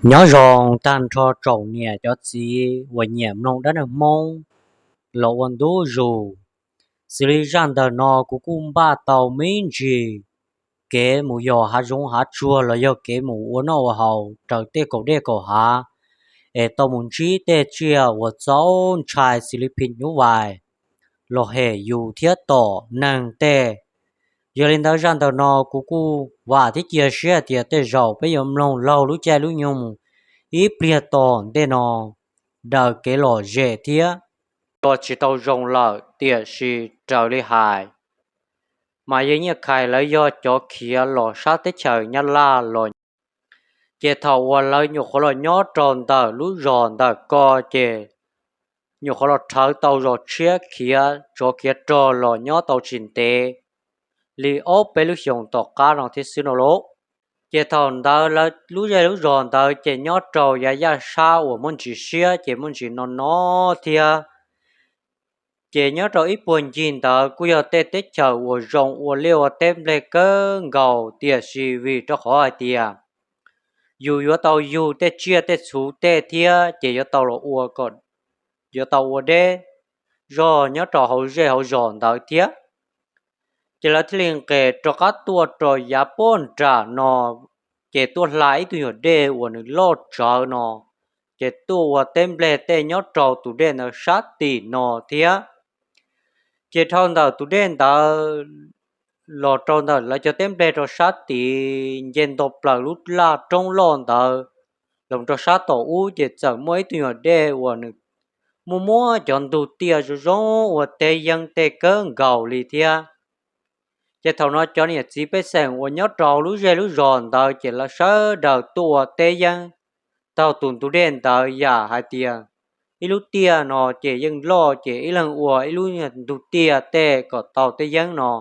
Nyob zoo tag nrho tsoom niam cov txiv uas nyiam mloog dab neeg Hmoob los ua ntu zus. Xws li zaj ntawm no kuv kuj npaj tau me ntsis kev mus yos hav zoov hav tsuag los yog kev mus ua noj ua haus raws tej kaum dej kaum hav, es tau mus ntsib tej tsiaj uas txaus ntshai xws li phim nyuj vais los hem yus thiab tom neeg tej. Yog li ntawd zaj ntawm no kuv kuj vam thiab cia siab tias tej zaum peb yuav mloog laug lub caij lub nyoog mus ib pliag tom ntej no daws kev lom zem thiab. Los tsis tau zoo lawm tiam sis raws li hais mas yog Nyiaj Khais lawv yog cov khiav los sab teb chaws Nyab Laj los, ces thaum uas lawv nyuam qhuav los nyob rau ntawm lub zos ntawm ko ces nyuam qhuav los rhawv tau zos tshiab khiav tsov khiav rog los nyob tau tsis ntev li ob peb lub xyoos tom qab no thiab xwb no lauj. Ces thaum ntawd lawv lub zej lub zos ntawd ces nyob rau yav yaj sab uas muaj ntsis siab ces muaj ntsis no no thiab. Ces nyob rau ib puag ncig ntawd kuj yog tej teb chaws uas zoo ua liaj ua teb nplej kawg nkaus tiam sis vim rau qhov hais tias yus yuav tau yug tej tsiaj tej txhu tej thiab ces yuav tau los ua kom yuav tau ua deb zog nyob rau hauv zej hauv zos ntawd thiab. Ces lawv thiaj li nqes rov qab tuaj rau yav puag nram no, ces tuaj hla ib tug nyuag dej uas nws loj tsawv no, ces tuaj ua teb nplej tej nyob rau tus dej ntawd sab tim no thiab. Ces dhau ntawm tus dej ntawd los rau ntawm lawv cov teb nplej rau sab tid nce nto plaws lub laj roob loj ntawd los rau sab tom ub ces txawm muaj ib tug nyuag dej uas nws muaj muab cov ntug tiaj zoo zoo ua teb yeeb tej kawg nkaus li thiab. Ces thaum no cov niam txiv pej xeem uas nyob rau lub zej lub zos ntawd ces lawv sawv daws tuaj ua teb yeeb taug tus ntug dej ntawd yam hais tias ib lub tiaj no ces yeej loj ces ib leeg ua ib lub ntug tiaj tej kom tau teb yeeb no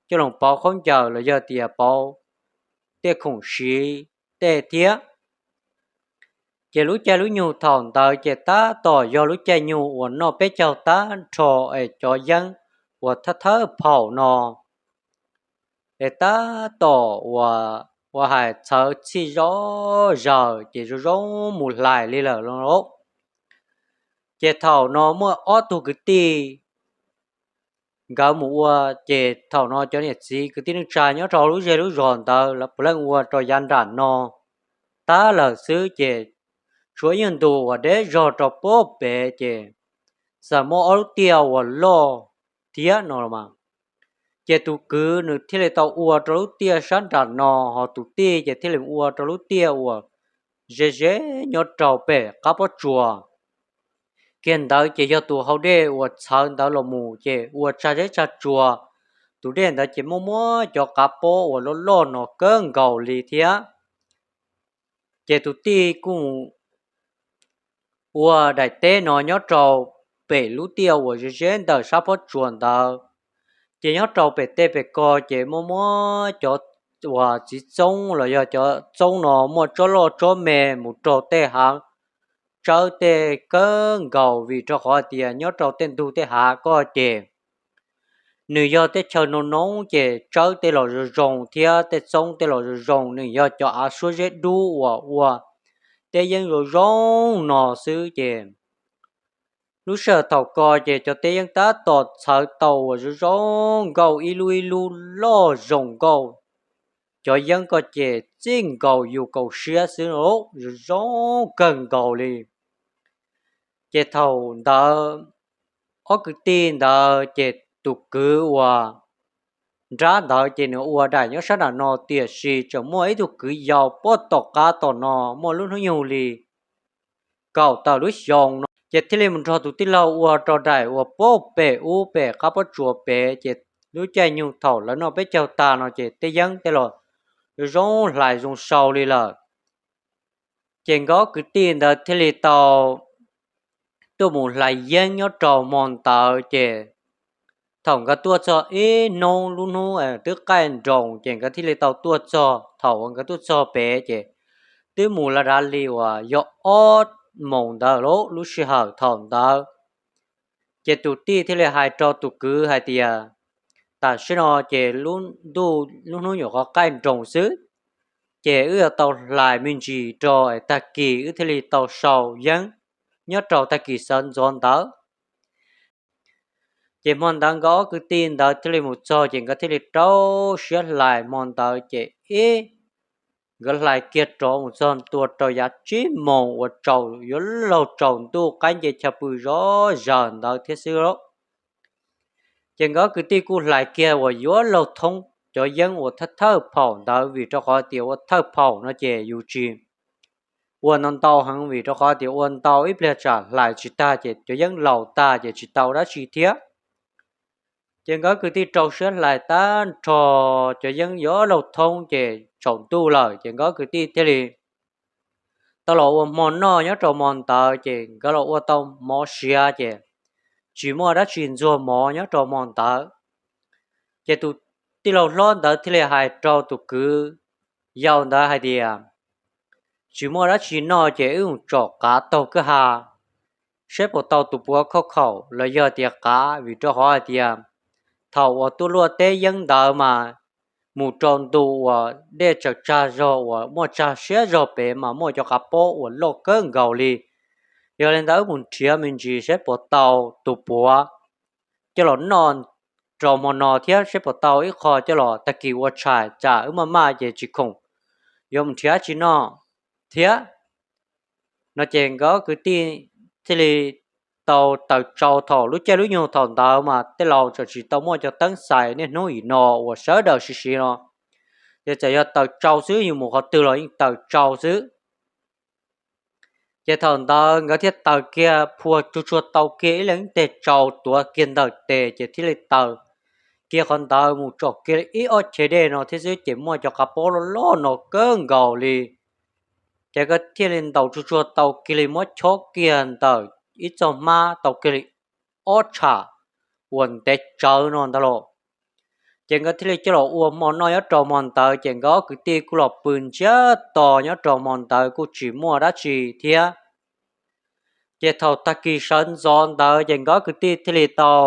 coj los pauv khaub ncaws los yog tias pauv tej khoom siv tej thiab. Ces lub caij lub nyoog thaum ntawd ces tab tom yog lub caij nyoog uas noj peb caug tag nrho es cov yeeb uas thawj thawj phaum no es tab tom uas ua hais txhawv txhij zoj zaws ces zoo zoo mus hlais li lawm lauj. Ces thaum no muaj ob tug kwv tij nkawd mus ua, ces thaum no cov niam txiv kwv tij neej tsa nyob rau lub zej lub zos ntawd lawv puav leej ua rau yav nram no tag lawm xwb ces tshuav ib nyuag ntu uas deb zog rau puag pem ces txawm muaj ob lub tiaj uas loj thiab no los mas. Ces tus kwv nws thiaj li tau ua rau lub tiaj sab nram no, ho tus tij ces thiaj li ua rau lub tiaj uas ze ze nyob rau pem qab pob tsuas. Kiag ntawd ces yog tus hau dej uas txhawv ntawd los mus ces ua tsag zeb tsag tsuas. Tus dej ntawd ces muaj muab cov qav pob uas loj loj no kawg nkaus li thiab. Ces tus tij kuj ua daim teb no nyob rau pem lub tiaj uas ze ze ntawm sab pob tsuas ntawd. Ces nyob rau pem tej pem ko ces muaj muab cov uas txiv txoob los yog cov txoob no muaj tsob loj tsob me mus raug tej hav tsawb tej kawg nkaus vim rau qhov tias nyob rau tej ntug tej hav ko ces nws yog teb chaws no noob ces tsawb tej los zoo zoo thiab tej txoob tej los zoo zoo, nws yog cov av suab zeb dub uas ua teb yeeb zoo zoo no xwb ces lub sij hawm thaum ko ces cov teb yeeb tab tom txhawv tau uas zoo zoo nkauj ib lub ib lub loj zoo nkauj. Cov yeeb ko ces txij nkaus yus kaum siab xwb zoo zoo kawg nkaus li. Ces thaum ntawd ob kwv tij ntawd ces tus kwv uas nrab ntawd ces nws ua daim nyob sab nram no tiam sis tseem muaj ib tug kwv yau puag tom qab tom no muaj lub hnub nyoog li kaum tawm lub xyoo no ces thiaj li mus nrog tus tij laug ua rau daim uas puag pem ub pem qab pob tsuas pem ces lub caij nyoog thaum lawv noj peb caug tag no ces tej yeeb tej los zoo zoo hlais zoo sau li lawm. Ces nkawd ob kwv tij ntawd thiaj li tau tuaj mus hlais yeeb nyob rau hmo ntawd ces thaum nkawd tuaj txog ib hnub lub hnub twb qaij nroos ces nkawd thiaj li tau tuaj txog. Thaum uas nkawd tuaj txog pem ces twb mus la dav li uas yog ob moos ntawd lub sij hawm thaum ntawd. Ces tus tij thiaj li hais rau tus kwv hais tias, tam sim no ces lub ntuj lub hnub nyuam qhuav qaij nroos xwb, ces wb yuav tau hlais me ntsis rau es tag kis wb thiaj li tau sau yeeb nyob rau tag kis sawv ntxov ntawd. Ces hmo ntawd nkawd ob kwv tij ntawd thiaj li mus txog ces nkawd thiaj li rau siab hlais hmo ntawd ces ib nkawd hlais kiag rov mus txog ntua rau yav tsib moos uas tsaus yuav laug tsaus ntuj qaib nce chaw pw zov zawm ntawd thiab xwb. Ces nkawd ob kwv tij kuj hlais kiag uas yuav laug thoob cov yeeb uas thawj thawj phaum ntawd vim rau qhov tias ua thawj phaum no ces yus tsis ua ntau ntau heev vim rau qhov tias ua ntau ib pliag tsam hlais tsis tag ces cov yeeb laus tag ces tsis tau dab tsi thiab. Ces nkawd kwv tij rau siab hlais tag nrho cov yeeb yuav laug thoob ces tsaus ntuj lawm ces nkawd kwv tij thiaj li tau los ua hmo noj nyob rau hmo ntawd ces nkawd los ua tau mov siav ces tsis muaj dab tsi ntxuag mov nyob rau hmo ntawd. Ces tus tij laug hlob ntawd thiaj li hais rau tus kwv yau ntawd hais tias, tsis muaj dab tsi noj ces wb mus tsom qav taug kwj ha saib puas tau tus puav khauj khaum los yog tias qav vim rau qhov hais tias thaum uas tuaj luaj teb yeeb ntawd mas mus rau ntu uas dej tsaws tsag zog uas muaj tsag siab zog pem mas muaj cov qav pob uas loj kawg nkaus li. Yog li ntawd wb mus nrhiav me ntsis saib puas tau tus puav coj los noj rau hmo no thiab saib puas tau ib qho coj los tag kis ua tshais tsam wb maj maj ces tsis khoom yuav mus nrhiav tsi noj thiab no ces nkawd kwv tij thiaj li tau taws tsau. Thaum lub caij lub nyoog thaum ntawd mas tej laus tseem tsis tau muaj cov teeb xais niaj hnub nim no uas sawv daws siv siv no, ces txawm yog taws tsau xwb, yus mus qhov twg los yeej taws tsau xwb. Ces thaum ntawd nkawd thiaj taws kiag phua tsuag tsuag tau kiag ib leeg teg tsau tuav kiag ntawm tes ces thiaj li taws kiag qhov ntawd mus tsom kiag ib ob chais dej no thiab xwb ces muaj cov qav pob loj loj no kawg nkaus li. Ces nkawd thiaj li ntaus tsuag tsuag tau kiag li muab chob kiag ntawm ib txoj hmab tau kiag li ob tsham uas ntev tsawv no ntag los. Ces nkawd thiaj li coj los ua hmo noj nyob rau hmo ntawd ces nkawd ob kwv tij kuj los pw ntsiag to nyob rau hmo ntawd kuj tsis muaj dab tsi thiab. Ces thaum tag kis sawv ntxov ntawd ces nkawd ob kwv tij thiaj li tau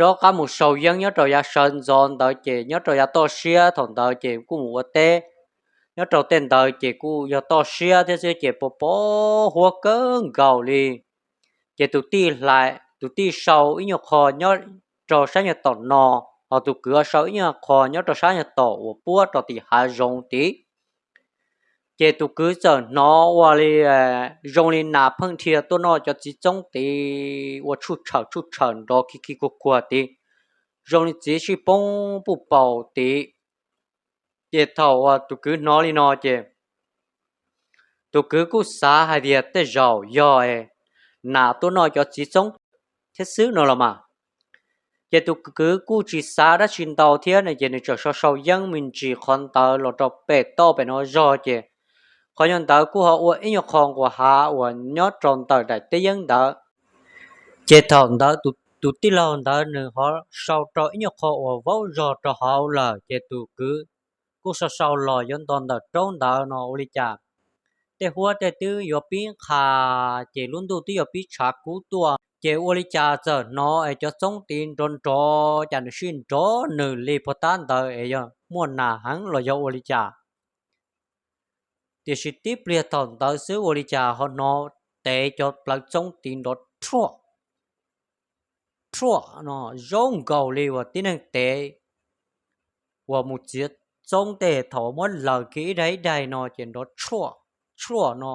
rov qab mus sau yeeb nyob rau yav sawv ntxov ntawd ces nyob rau yav toj siab thaum ntawd ces kuj mus ua teb nyob rau tej ntawd ces kuj yog toj siab thiab xwb ces pos pos huab kawg nkaus li. Ces tus tij hlais tus tij sau ib nyuag qho nyob rau sab nyuag tom no, ho tus kwv sau ib nyuag qho nyob rau sab nyuag tom uas puab rau tim hav zoov tid. Ces tus kwv txawm hnov ua li zoo li nas pheej dhia tuaj noj cov txiv txoob tid ua tshuj tshawm tshuj tshawm nrov khi khi khuag khuag tid, zoo li txiv sij poob puj paus tid. Ces thaum uas tus kwv hnov li no ces tus kwv kuj xav hais tias tej zaum yog nas tuaj noj cov txiv txoob thiab xwb no los mas. Ces tus kwv kuj tsis xav dab tsi ntau thiab no ces nws txawm sau sau yeeb me ntsis qhov ntawd los rau pem toj pem no zog ces qhov nyuag ntawd kuj ho ua ib nyuag qho nquas hav uas nyob rau ntawm daim teb yeeb ntawd. Ces thaum ntawd tus tij laug ntawd nws ho sau rau ib nyuag qho uas vaub zog rau hauv lawm ces tus kwv kuj sau sau los yuav nto ntawm roob ntawd no ua li cas tej huab tej twb yuav pib qha, ces lub ntuj twb yuav pib tshav kub tuaj ces ua li cas txawm hnov es cov txoob tid nrov nrov cas nws sij nrov nws li puag tab ntawd es yog muaj nas heev los yog ua li cas. Tiam sis tib pliag thaum ntawd xwb ua li cas ho hnov tev cov plawv txoob tid nrov rhuaj rhuaj no zoo nkaus li uas tib neeg tev uas mus txiav txoob tej thaum muab laws kiag ib daig ib daig no ces nrov rhuaj rhuaj no.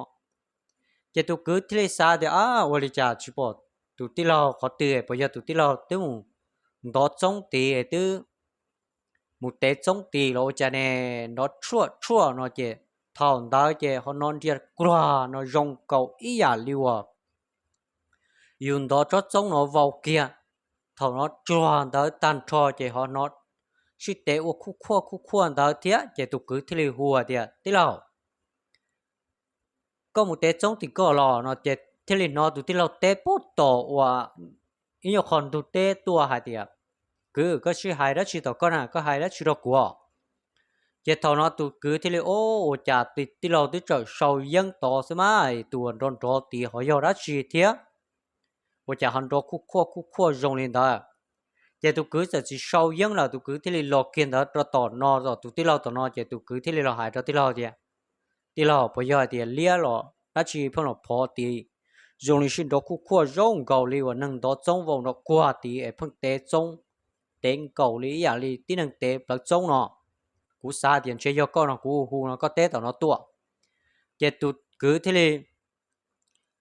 Ces tus kwv thiaj li xav tias, ab, ua li cas tsis pom tus tij laug qhov twg, puas yog tus tij laug twb mus ntov txoob tid twb mus tev txoob tid los ua cas ne, nrov rhuaj rhuaj no ces thaum ntawd ces ho hnov nriag kruag no zoo nkaus ib yam li uas yus ntov tsob txoob no vau kiag. Thaum no tsuag ntawd tag nrho ces ho hnov sib tev ua khuj khuaj khuj khuaj ntawd thiab ces tus kwv thiaj li hu tias, tij laug, koj mus tev txoob tim koj los no ces thiaj li hnov tus tij laug teb puag tom uas ib nyuag qho ntug teb tuaj hais tias, kwv, koj sij hais dab tsi tom koj na, koj hais dab tsi rau kuv? Ces thaum no tus kwv thiaj li, o, ua cas tij laug twb txawm sau yeeb tod xwb mas tus uas nrov nrov tid ho yog dab tsi thiab? Ua cas ho nrov khuj khuaj khuj khuaj zoo li ntawd? Ces tus kwv txawm tsis sau yeeb lawm, tus kwv thiaj li los kiag ntawd rau tom no, tom tus tij laug tom no, ces tus kwv thiaj li los hais rau tij laug tias, tij laug, puas yog hais tias liab los dab tsi pheej los phov tid? Zoo li sib nrov khuj khuaj zoo nkaus li uas neeg ntov txoob vau nrov kuag tid es pheej tev txoob, tev nkaus li ib yam li tib neeg tev plawv txoob no. Kuv xav tias ntshe yog koj no, kuv hu no koj teb tom no tuaj. Ces tus kwv thiaj li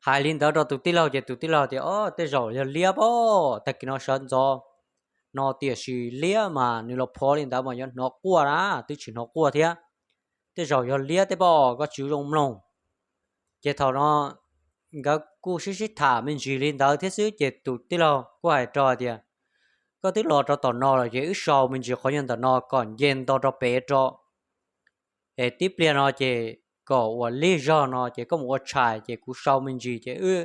hais li ntawd rau tus tij laug, ces tus tij laug tias, o, tej zaum yog liab pob, tag kis no sawv ntxov no tiam sis liab mas nws los phov li ntawd mas yuav hnov quaj na, twb tsis hnov quaj thiab. Tej zaum yog liab tej pob, koj tsis zoo mloog. Ces thaum no nkawd kuj sib sib tham me ntsis li ntawd thiab xwb, ces tus tij laug kuj hais rau hais tias, koj twb los rau tom no lawm ces wb sau me ntsis qhov nyuag ntawm no kom nce nto rau pem rau es tib pliag no ces kom uas lig zog no ces koj mus ua tshais, ces kuv sau me ntsis ces wb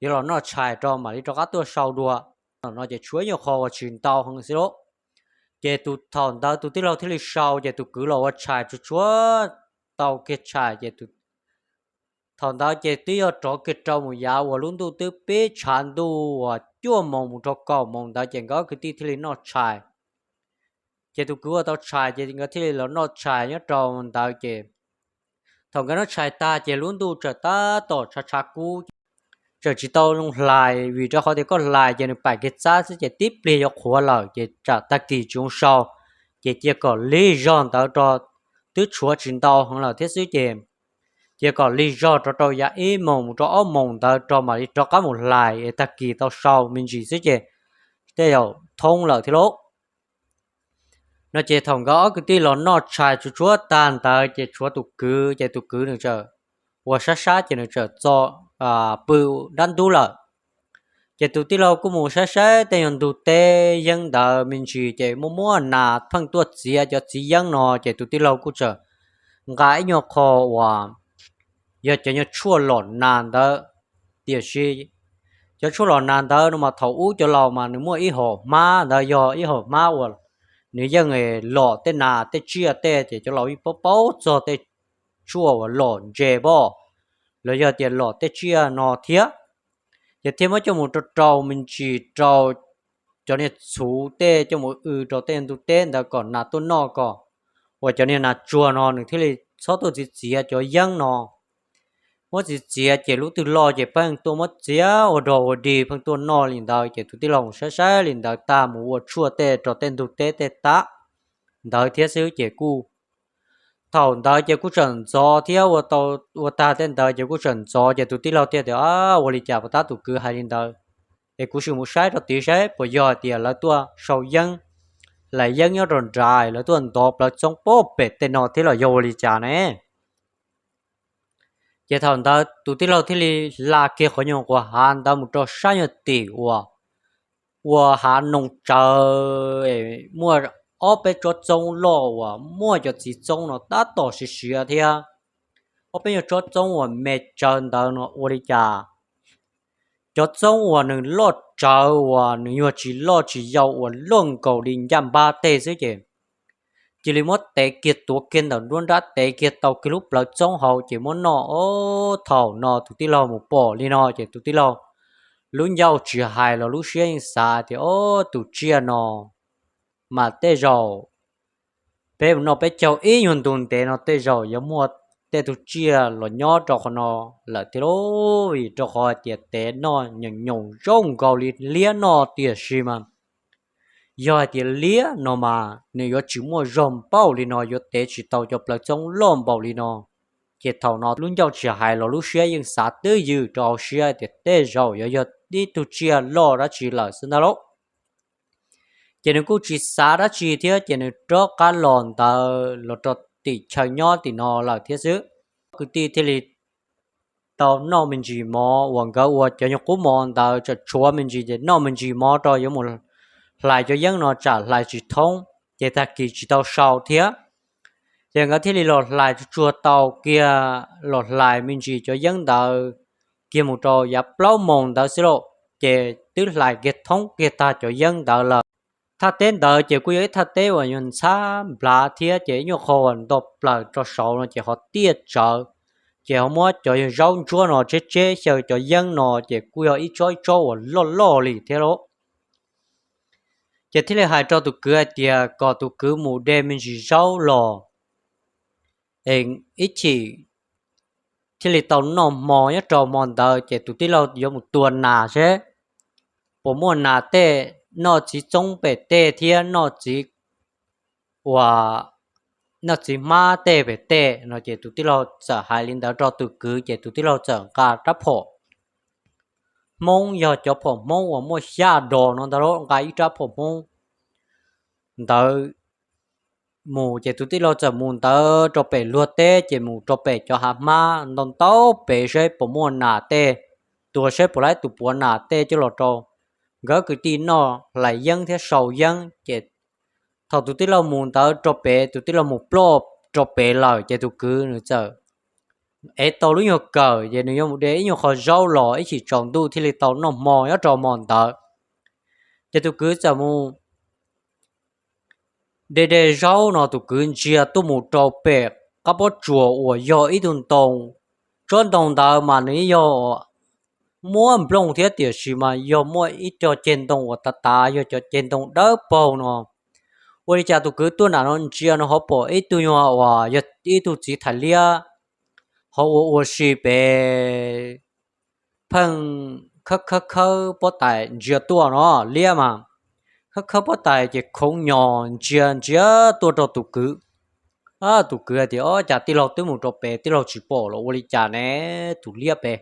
yuav los noj tshais rau mam li rov qab tuaj sau dua. Thaum no ces tshuav nyuag qho uas tsis ntau heev xwb lauj. Ces tus thaum ntawd tus tij laug thiaj li sau, ces tus kwv los ua tshais tsuag tsuag tau kiag tshais, ces thaum ntawd ces twb yog rov kiag rau mus yav uas lub ntuj twb pib tshav ntuj uas cuaj moos mus rau kaum moos ntawd, ces nkawd ob kwv tij thiaj li noj tshais. Ces tus kwv ua tau tshais, ces nkawd thiaj li los noj tshais nyob rau ntawd. Ces thaum nkawd noj tshais tag, ces lub ntuj txawm tab tom tshav tshav kub, txawm tsis tau zoo hlais, vim rau qhov tias koj hlais ces nws paim kiag txab xwb, ces tib pliag yuav qhuav lawm, ces tsam tag kis tsis zoo sau, ces cia kom lig zog ntawd rau, twb tshuav tsis ntau heev lawm thiab xwb, ces cia kom lig zog rau rau yav ib moos mus rau ob moos ntawd rau mam li rov qab mus hlais es tag kis tau sau me ntsis xwb ces tej zaum thoob lawm thiab lauj. No ces thaum nkawd ob kwv tij los noj tshais tsuag tsuag tag ntawd, ces tshuav tus kwv, ces tus kwv nws txawm ua sab sab, ces nws txawm txo pw dab ntub lawm. Ces tus tij laug kuj mus saib saib tej nyuag ntug teb yeeb ntawd me ntsis, ces muaj muaj nas pheej tuaj txiav cov txiv yeeb no, ces tus tij laug kuj txawm nqa ib nyuag qho uas yog cov nyuag tshuaj lom nas ntawd. Tiam sis cov tshuaj lom nas ntawd no mas thaum ub cov laus mas nws muaj ib hom hmab ntawd, yog ib hom hmab uas nws yeej lom tej nas tej tsiaj tej, ces cov laus yeej paub paub txog tej tshuaj uas lom ntses pom, los yog tias lom tej tsiaj no thiab. Ces thiaj muab coj mus rau rau me ntsis rau cov niag txhuv tej coj mus w rau tej ntug teb ntawd kom nas tuaj noj kom uas cov niag nas tsuag no nws thiaj li txhob tuaj txiav txiav cov yeeb no. Muab txiav txiav ces lub twg loj ces pheej tuaj muab txiav ua dog ua dig pheej tuaj noj li ntawd. Ces tus tij laug mus saib saib li ntawd tag mus ua tshuaj tej rau tej ntug teb tej tab ntawd thiab xwb ces kuj thaum ntawd ces kuj tseem ntxov thiab, ua tag tej ntawd ces kuj tseem ntxov, ces tus tij laug thiaj tias, ua li cas puas tab tus kwv hais li ntawd, es kuv sim mus saib rau tid saib puas yog hais tias lawv tuaj sau yeeb, hlais yeeb nyob rau nrad, lawv tuaj ntov plawv txoob pem tej no thiab los yog ua li cas ne. Ces thaum ntawd tus tij laug thiaj li hla kiag qhov nyuag quas hav ntawd mus rau sab nyuag tim uas ua hav noo tsawv, muaj ob peb tsob txoob loj uas muaj cov txiv txoob no tab tom siav siav thiab. Ob peb nyuag tsob txoob uas me tsawv ntawd no ua li cas cov txoob uas nws loj tsawv uas nws nyuag tsis loj tsis yau uas loj nkaus li ncaj npab tej xwb ces cia li muab tev kiag tuav kiag ntawm nruab nrab, tev kiag tau kiag lub plawv txoob hauv ces muab noj. Ob, thaum no tus tij laug mus pom li no ces tus tij laug lub ncauj tsis hais los lub siab yeej xav tias, ob, tus tsiaj no mas tej zaum peb mus noj peb caug ib nyuag ntu ntev no tej zaum yuav muaj tej tug tsiaj los nyob rau qhov no lawm thiab lauj, vim rau qhov hais tias tev noj nyoos nyoos zoo nkaus li liab noj, tiam sis mas yog hais tias liab no mas nws yuav tsis muaj zog npaum li no, yuav tev tsis tau cov plawv txoob loj npaum li no. Ces thaum no lub ncauj tsis hais los lub siab yeej xav twb ywm rau hauv siab tias tej zaum yuav yog ib tug tsiaj loj dab tsi lawm xwb ntag lauj. Ces nws kuj tsis xav dab tsi thiab ces nws rov qab los ntawd los rau tim chaw nyob tim no lawm thiab xwb. Kwv tij thiaj li tau noj me ntsis mov uas nkawd ua cov nyuag qub mov ntawd tseem tshuav me ntsis ces noj me ntsis mov rau yuav mus hlais cov yeeb no tsam hlais tsis thoob ces tag kis tsis tau sau thiab. Ces nkawd thiaj li los hlais tsuag tsuag tau kiag, los hlais me ntsis cov yeeb ntawd kiag mus rau yav plaub moos ntawd xwb lauj, ces twb hlais kiag thoob kiag tag cov yeeb ntawd lawm. Thaj teb ntawd ces kuj yog ib thaj teb uas yog ntxhab nplav thiab ces ib nyuag qho uas nto plaws rau saud no ces ho tiaj tsawv, ces ho muab cov zaub ntsuab no tseb tseb xyaw cov yeeb no ces kuj yog ib tsob ib tsob uas loj loj li thiab lauj. Ces thiaj li hais rau tus kwv hais tias kom tus kwv mus de me ntsis zaub los es ib chim thiaj li tau noj hmo. Nyob rau hmo ntawd ces tus tij laug yuav mus tua nas seb puas muaj nas tej, noj txiv txoob pem tej thiab noj txiv uas noj txiv hmab tej pem tej no. Ces tus tij laug txawm hais li ntawd rau tus kwv ces tus tij laug txawm nqa rab phom Hmoob, yog cov phom Hmoob uas muaj xya dos no ntag, nqa ib rab phom Hmoob ntawd mus. Ces tus tij laug txawm mus ntawd rau pem luag teb, ces mus rau pem cov hav hmab ntau ntau pem seb puas muaj nas tej, tua seb puas laib tus puav nas tej coj los rau nkawd kwv tij noj hlais yeeb thiab sau yeeb. Ces thaum tus tij laug mus ntawd rau pem, tus tij laug mus ploj rau pem lawm, ces tus kwv nws txawm ev tau lub nyuag kawm, ces nws yuav mus de ib nyuag qho zaub los ib chim tsaus ntuj thiaj li tau noj hmo nyob rau hmo ntawd. Ces tus kwv txawm mus de de zaub no, tus kwv ntsia tuaj mus rau pem qab pob tsuas uas yog ib tug ntoo. Tsob ntoo ntawd mas nws yog muab nplooj thiab, tiam sis mas yog muaj ib co ceg ntoo uas tav tav, yog cov ceg ntoo dawb paug no. Ua li cas tus kwv tuaj nram no ntsia no ho pom ib tug nyuag uas yog ib tug txiv thais liab ho ua ua si pem, pheej khawb khawb khawb pob tais ntsia tuaj no, liab mas khawb khawb pob tais ces khoov nyos ntsia ntsia tuaj rau tus kwv. Tus kwv hais tias, Ob, cas tij laug twb mus rau pem, tij laug tsis pom los ua li cas ne, tus liab pem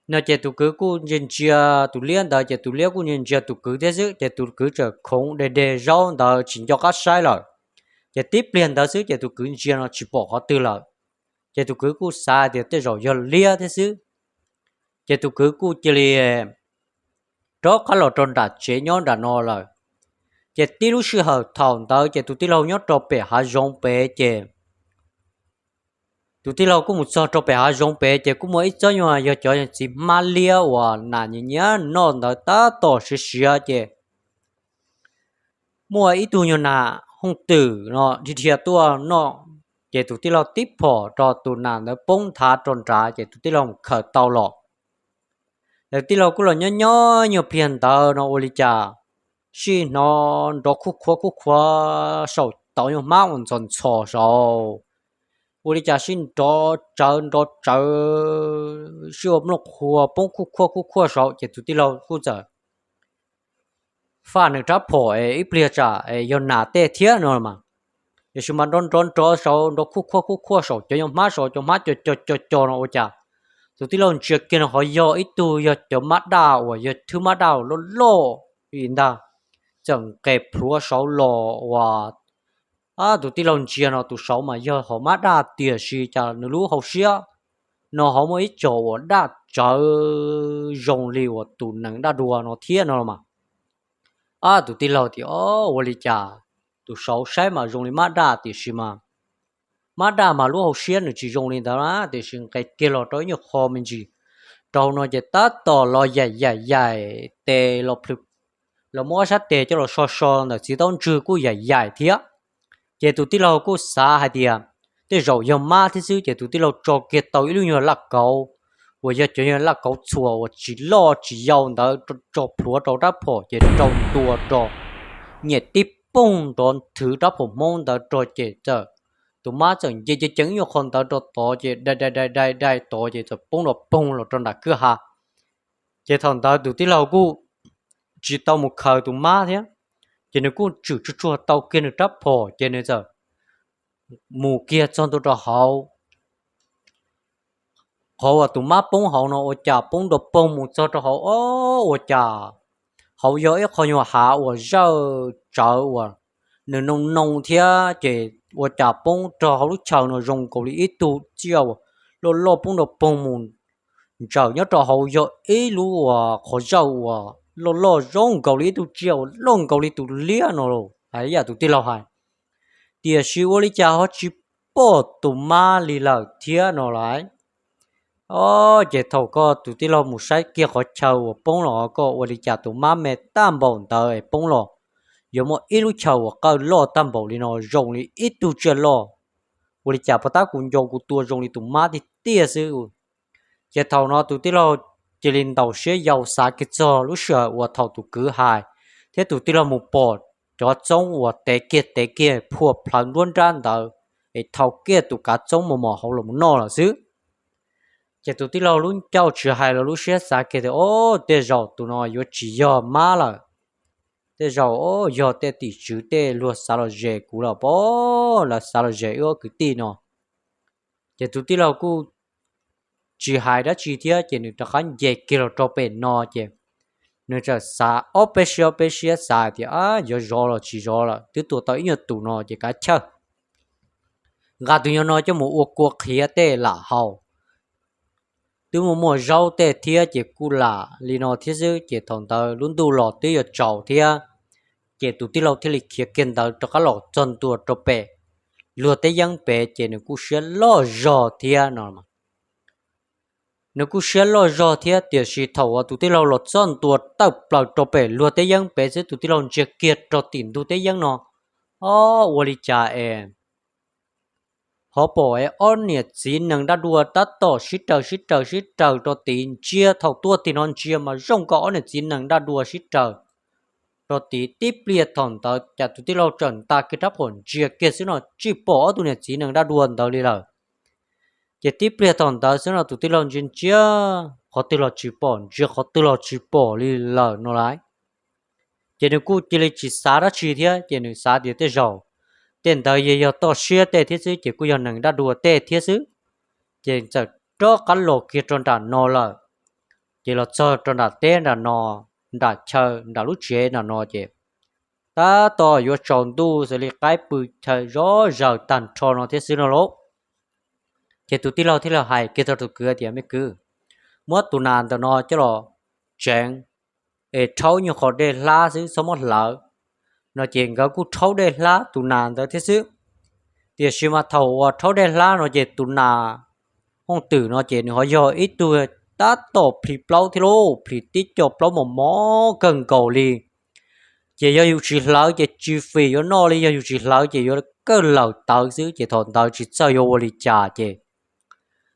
no. Ces tus kwv kuj ntsia ntsia tus liab ntawd, ces tus liab kuj ntsia ntsia tus kwv thiab xwb, ces tus kwv txawm khoov de de zaub ntawd tsis nco qab saib lawm. Ces tib pliag ntawd xwb ces tus kwv ntsia no tsis pom qhov twg lawm. Ces tus kwv kuj xav tias tej zaum yog liab thiab xwb. Ces tus kwv kuj cia li rov qab los rau nram tsev nyob nram no lawm. Ces tib lub sij hawm thaum ntawd ces tus tij laug nyob rau pem hav zoov pem, ces tus tij laug kuj mus txog rau pem hav zoov pem, ces kuj muaj ib txob nyuag yog cov txiv hmab liab uas nas nyiam nyiam noj ntawd tab tom siav siav, ces muaj ib tug nyuag nas hooj twm no dhia dhia tuaj noj. Ces tus tij laug tib phom rau tus nas ntawd poob nthav rau nrad, ces tus tij laug mus khaws tau los. Tus tij laug kuj los nyob nyob nyuag pliag ntawd no ua li cas sij hnov nrov khuj khuav khuj khuav saum tauv nyuag hmab uas ntxhov ntxhos saud. Ua li cas sij nrov tsawv nrov tsawv, sij ua nplooj qhuav poob khuj khuav khuj khuav saud, ces tus tij laug kuj txawm faj nws rab phom es ib pliag tsam yog nas tej thiab no mas. Tiam sis mas nrov nrov nrov saud, nrov khuj khuav khuj khuav saum cov nyuag hmab saud, cov hmab co co co co no ua cas tus tij laug ntsia kiag no ho yog ib tug yog cov mab daj uas yog thwb mab daj uas loj loj li ntag, txawm nqes plhuav saud los uas tus tij laug ntsia no tus saud mas yog hom mab daj, tiam sis cas nws lub hauv siab no ho muaj ib co uas daj tsawv zoo li uas tus nees daj dua no thiab no los mas. Tus tij laug tias, Ob, ua li cas tus saud saib mas zoo li mab daj, tiam sis mas mab daj mas lub hauv siab nws tsis zoo li ntawd na. Tiam sis nqes kiag los rau ib nyuag qho me ntsis rau no ces tab tom los yaim yaim yaim tes los plhws, los muab ob sab tes coj los so so ntawm txiv taub ntswg kuj yaim yaim thiab. Ces tus tij laug kuj xav hais tias tej zaum yog mab thiab xwb, ces tus tij laug tso kiag tau ib lub nyuag laj kauv uas yog cov nyuag laj kauv txhuas uas tsis loj tsis yau ntawd tso plhuav rau rab phom ces rau ntua rau, nyem tib poog nrov nthwv rab phom Hmoob ntawd rau ces txawm, tus mab txawm nce ceev ceev ib nyuag qho ntawd rau tod ces dai dai dai dai dai tod ces txawm poob nrov poog los rau nram kwj ha. Ces thaum ntawd tus tij laug kuj tsis tau mus khaws tus mab thiab, ces nws kuj tswm tsuag tsuag tau kiag nws rab phom ces nws txawm mus kiag txog ntua rau hauv qhov uas tus mab poob hauv no ua cas poob nrov poog mus txog rau hauv, ob, ua cas hauv yog ib qho nyuag hav uas zawj tsawv uas nws noo noo thiab, ces ua cas poob rau hauv lub chaw no zoo nkaus li ib tug tsiaj uas loj loj poob nrov poog mus ntsawm nyob rau hauv yog ib lub uas qhov zawj uas loj loj zoo nkaus li ib tug tsiaj uas loj nkaus li tus liab no los hais ib yam tus tij laug hais. Tiam sis ua li cas ho tsis pom tus mab li lawm thiab no lais. Ob, ces thaum koj tus tij laug mus saib kiag qhov chaw uas poob los koj ua li cas tus mab me tag npaum ntawd es poob los yuav muaj ib lub chaw uas qawj loj tag npaum li no zoo li ib tug tsiaj loj. Ua li cas pov tab kuv nco kuv tua zoo li tus mab tiag tiag xwb. Ces thaum no tus tij laug cia li ntaus siab yau xav kiag txog lub sij hawm uas thaum tus kwv hais, thiab tus tij laug mus pom cov txoob uas tev kiag tev kiag phua plhawv nruab nrab ntawd es thau kiag tus kav txoob mos mos hauv los noj lawm xwb. Ces tus tij laug lub ncauj tsis hais los lub siab xav kiag tias, o, tej zaum tus no yuav tsis yog mab lawm, tej zaum yog tej tim tswv tej luag xav los zes kuv lawm pob, lawv xav los zes wb ob kwv tij no. Ces tus tij laug kuj tsis hais dab tsi thiab ces nws rov qab nce kiag los rau pem no ces nws txawm xav ob peb siab ob peb siab xav tias, a, yuav zov los tsis zov lawm, twb tua tau ib nyuag tus no ces kav chawj, nqa tus nyuag no coj mus ua kua qhiav tej lam haus. Twb muaj muaj zaub tej thiab ces kuj lam li no thiab xwb ces thaum ntawd lub ntuj los twb yuav tsaus thiab. Ces tus tij laug thiaj li khiav kiag ntawd rov qab los txog ntua rau pem luag teb yeeb pem ces nws kuj siab loj zog thiab no. Nws kuj siab loj zog thiab tiam sis thaum uas tus tij laug los txog ntua tawm plaws rau pem luag teb yeeb pem xwb tus tij laug ntsia kiag rau tim ntug teb yeeb no, o, ua li cas es ho pom es ob niam txiv nees dab dua tab tom sib raws sib raws sib raws rau tid, ntsia thaum tuaj tim no ntsia mas zoo nkaus ob niam txiv nees dab dua sib raws rau tid. Tib pliag thaum ntawd cas tus tij laug txawm nta kiag rab phom ntsia kiag xwb no tsis pom ob tug niam txiv nees dab dua ntawd li lawm. Ces tib pliag thaum ntawd xwb no tus tij laug ntsia ntsia qhov twg los tsis pom, ntsia qhov twg los tsis pom li lawm no lauj. Ces nws kuj cia li tsis xav dab tsi thiab ces nws xav tias tej zaum tej ntawd yog, yog toj siab tej thiab xwb ces kuj yog nees dab dua tej thiab xwb. Ces txawm rov qab los kiag rau nram no lawm. Ces los txog rau nram teb nram no, nram chaw nram lub tsev nram no ces tab tom yuav tsaus ntuj xws li qaib pw chaw zov zaws tag nrho no thiab xwb no lauj. Ces tus tij laug thiaj li hais kiag rau tus kwv tias, me kwv, muab tus nas ntawm no coj los tseev es rhaub nyuag qhov dej hlab xwb txhob muab hlawv no ces nkawd kuj rhaub dej hlab tus nas ntawd thiab xwb. Tiam sis mas thaum uas rhaub dej hlab no ces tus nas hooj twm no ces nws ho yog ib tug tab tom plhis plaub thiab lauj, plhis tib co plaub mos mos kawg nkaus li. Ces yog yus tsis hlawv ces tsis fim yuav noj li, yog yus tsis hlawv ces yuav kawg lawm tawv xwb ces thaum ntawd tsis txawj yuav ua li cas ces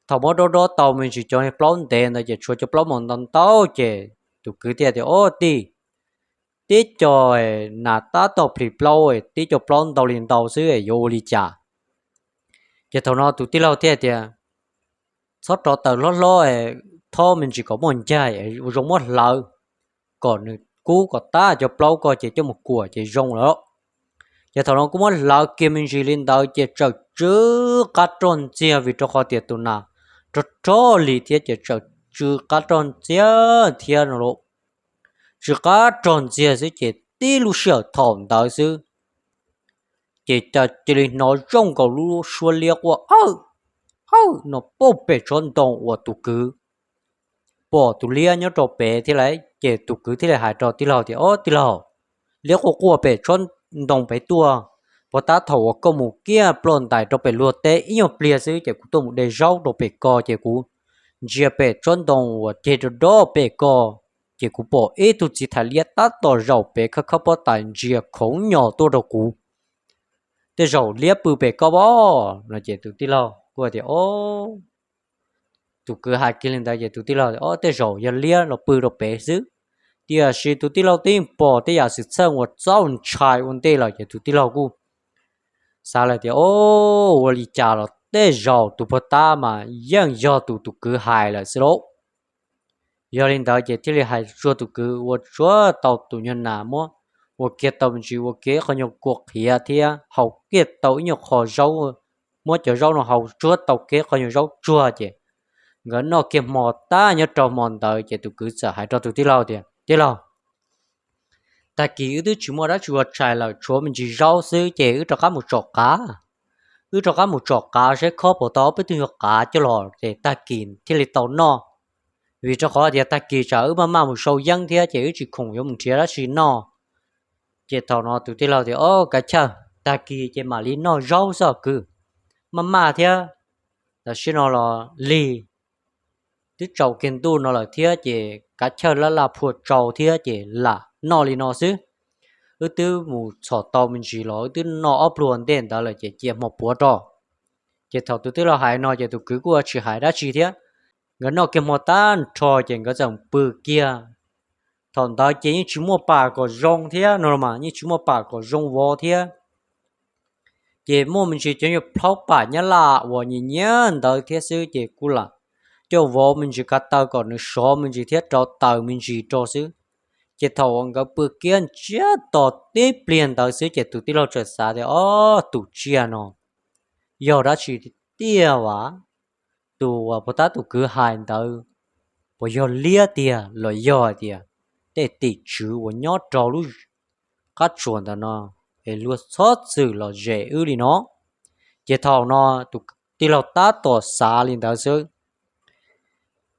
thaum muab dob dob tau me ntsis cov plaub ntev ntawd ces tshuav cov plaub mos ntau ntau ces tus kwv thiaj tias, o, tij, tib co nas tab tom plhis plaub, tib co plaub ntau li ntau xwb yuav ua li cas? Ces thaum no tus tij laug thiaj tias, txhob rov taws hlob hlob, thob me ntsis kom muaj ncaig, ua zoo muab hlawv kom nws kub kom tab cov plaub ko ces coj mus kuam ces zoo lawm. Ces thaum no kuj muab hlawv kiag me ntsis li ntawd ces txawm tsw qab rog ntxiag vim rau qhov tias tus nas rog rog li thiab ces txawm tsw qab rog ntxiag thiab no lauj. Tsw qab rog ntxiag xwb ces tib lub sij hawm thaum ntawd xwb ces cia li hnov zoo nkaus lub suab liab quaj awj awj no puag pem tsob ntoo uas tus kwv pom tus liab nyob rau pem thiab lauj. Ces tus kwv thiaj li hais rau tij laug tias, o, tij laug, liab quaj quaj pem tsob ntoo pem tuaj, puag ta thaum uas koj mus kiag ploj ntais rau pem luag teb ib nyuag pliag xwb ces kuv tuaj mus de zaub rau pem ko ces kuv ntsia pem tsob ntoo uas ceg rau dob pem ko ces kuv pom ib tug txiv thais liab tab tom zaum pem khawb khawb pob tais ntsia khoov nyos tuaj rau kuv. Tej zaum liab pw pem ko pob no ces tus tij laug kuj tias, o, tus kwv hais kiag li ntawd ces tus tij laug, o, tej zaum yog liab los pw rau pem xwb. Tiam sis tus tij laug twb yeej pom tej yam xwm txheej uas txaus ntshai ua ntej lawm ces tus tij laug kuj xav lawm tias, o, ua li cas los tej zaum tus puag ta mas yeej yog tus tus kwv hais lawm xwb lauj. Yog li ntawd ces thiaj li hais tsuag tus kwv ua tsuag tau tus nyuag nas muab ua kiag tau me ntsis ua kiag qhov nyuag kua qhiav thiab haus kiag tau ib nyuag qho zaub, muab cov zaub no haus tsuag tau kiag qhov nyuag zaub tsuag ces nkawd noj kiag hmo tag nyob rau hmo ntawd ces tus kwv txawm hais rau tus tij laug tias, tij laug, tag kis wb twb tsis muaj dab tsi ua tshais lawm tshuav me ntsis zaub xwb ces wb rov qab mus tsom qav. Wb rov qab mus tsom qav seb khob puas tau ob peb tug nyuag qav coj los ces tag kis thiaj li tau noj. Vim rau qhov tias tag kis tsam wb maj maj mus sau yeeb thiab ces wb tsis khoom yuav mus nrhiav dab tsi noj. Ces thaum no tus tij laug tias, o, kav chawj, tag kis ces mam li noj zaub xwb os kwv. Maj maj thiab, tam sim no los lig, twb tsaus kiag ntuj no lawm thiab ces kav chawj laj laj phua tsau thiab ces lam noj li no xwb. Wb twb mus txhom tau me ntsis los wb twb noj ob pluag ntej ntawd lawm ces cia hmo puav rau. Ces thaum tus tij laug hais no ces tus kwv kuj tsis hais dab tsi thiab. Nkawd noj kiag hmo tag nrho ces nkawd txawm pw kiag. Thaum ntawd ces yeej tsis muaj pam kom zoo thiab no mas, yeej tsis muaj pam kom zoo vov thiab. Ces muaj me ntsis cov nyuag plaub pam nyab laj uas nyiam nyiam ntawd thiab xwb ces kuj lam coj vov me ntsis ko taw kom nws sov me ntsis thiab rau taws me ntsis rau xwb. Ces thaum uas nkawd pw kiab ntsiab to tib pliag ntawd xwb ces tus tij laug txawm xav tias, Ob, tus tsiaj no yog dab tsi tiag as? Tus uas puag ta tus kwv hais ntawd puas yog liab tiag los yog hais tias tej tim tswv uas nyob rau lub qab tsuas ntawd no es luag txhob txwm los zem wb li no? Ces thaum no tus tij laug tab tom xav li ntawd xwb,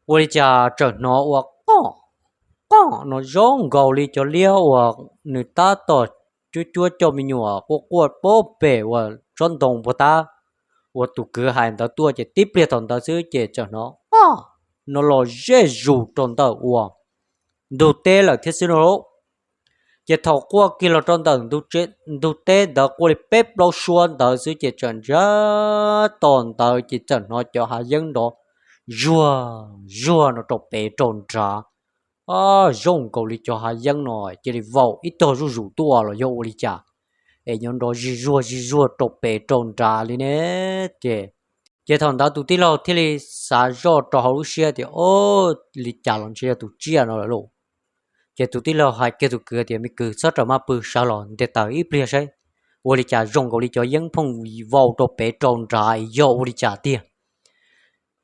ua li cas txawm hnov ua qoj qoj no zoo nkaus li cov liab uas nws tab tom cuab cuab coj me nyuam quaj quaj pem uas tsob ntoo puag ta uas tus kwv hais ntawd tuaj. Ces tib pliag thaum ntawd xwb ces txawm hnov qoj no los ze zus rau ntawm uas ntug teb lawm thiab xwb no lauj. Ces thaum quaj kiag los rau ntawm ntug teb ntawd quaj li peb plaub suab ntawd xwb ces txawm ntsiag to ntawd ces txawm hnov cov hav yeeb nrov zuag zuag no rau pem rau nrad. Zoo nkaus li cov hav yeeb no cia li vau ib tog zuj zus tuaj los yog ua li cas es nyob nrov zig zuag zig zuag rau pem rau nrad li ne. Ces, ces thaum ntawd tus tij laug thiaj li xav zoj rau hauv lub siab tias, Ob, li cas los ntshe yog tus tsiaj no lawm lauj. Ces tus tij laug hais kiag tus kwv tias, Me kwv, txhob rawm maj pw, sawv los nte taws ib pliag saib ua li cas, zoo nkaus li cov yeeb phooj vau rau pem rau nrad yog ua li cas tiag.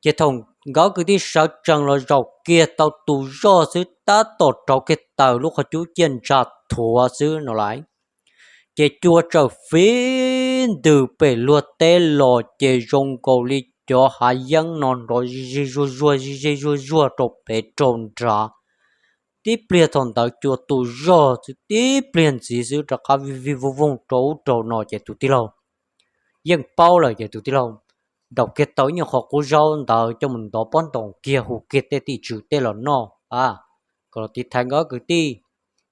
Ces thaum nkawd kwv tij sawv tsees los zaum kiag tau tus zoj xwb tab tom rauv kiag taws lub qhov cub ciaj ntsa thuav xwb no lauj, ces cua txawm fiv ntws pem luag teb los ces zoo nkaus li cov hav yeeb no nrov zig zuag zuag zig zig zuag zuag rau pem rau nrad. Tib pliag thaum ntawd cua tu zog xwb, tib pliag ntxiv xwb rov qab vij vij voog voog rau ub rau no ces tus tij laug yeej paub lawm ces tus tij laug ntaus kiag tau ib nyuag qhov qub zaub ntawd coj mus ntov pob ntoos kiag hu kiag tej tim tswv tej los noj, kom los tiv thaiv nkawd kwv tij.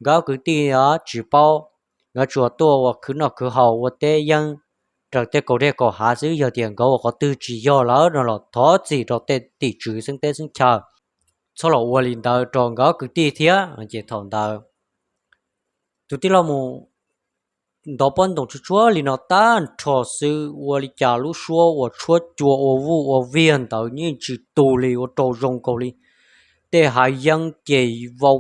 Nkawd kwv tij tsis paub, nkawd tsuas tuaj ua khwv noj khwv haus ua teb yeeb raws tej kaum dej kaum hav xwb. Yog tias nkawd ua qhov twg tsis yog lawm no los thov txim rau tej tim tswv xeeb teb xeeb chaw, txhob los ua li ntawd rau nkawd kwv tij thiab. Ces thaum ntawd tus tij laug mus ntov pob ntoos tsuag tsuag li no tag nrho xwb, ua li cas lub suab uas tshuab cua ua vuj ua viag ntawd yeej tsis tu li, ua rau zoo nkaus li tej hav yeeb ces vau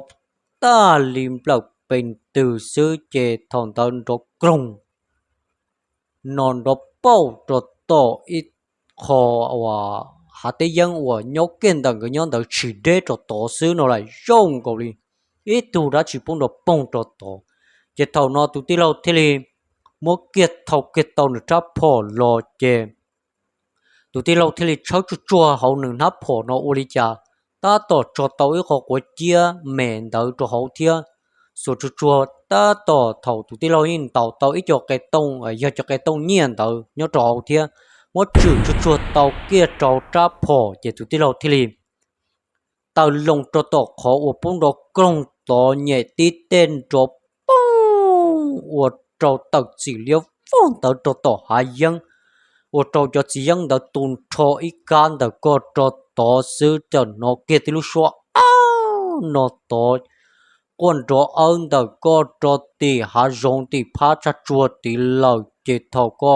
tag li nplawm pes ntws xwb. Ces thaum ntawd nrov kroog no nrov pauj rau tom ib qho uas hav teb yeeb uas nyob kiag ntawm nkawd nyob ntawd tsis deb rau tod xwb no lauj, zoo nkaus li ib tug dab tsi poob nrov poog rau tod. Ces thaum no tus tij laug thiaj li muab kiag thau kiag tau nws rab phom los ces tus tij laug thiaj li tshawb tsuag tsuag hauv nws hnab phom no ua li cas tab tom tso tau ib qho quav ciab me ntawd rau hauv thiab. Xuas tsuag tsuag tab tom thaum tus tij laug yeej ntaus tau ib co qe tooj, yog cov qe tooj nyiaj ntawd nyob rau hauv thiab, muab tswm tsuag tsuag tau kiag rau rab phom ces tus tij laug thiaj li taw loo rau tom qhov uas poob nrov kroog tod, nyem tib tej nrov poog ua rau tawm txim liab vog ntawd rau tom hav yeeb, ua rau cov txiv yeeb ntawd tu nrho ib kab ntawm ko rau tod xwb. Txawm hnov kiag tib lub suab ab no tod quaj nrov awb ntawm ko rau tim hav zoov tim phab tsa tsua tid lawm. Ces thaum ko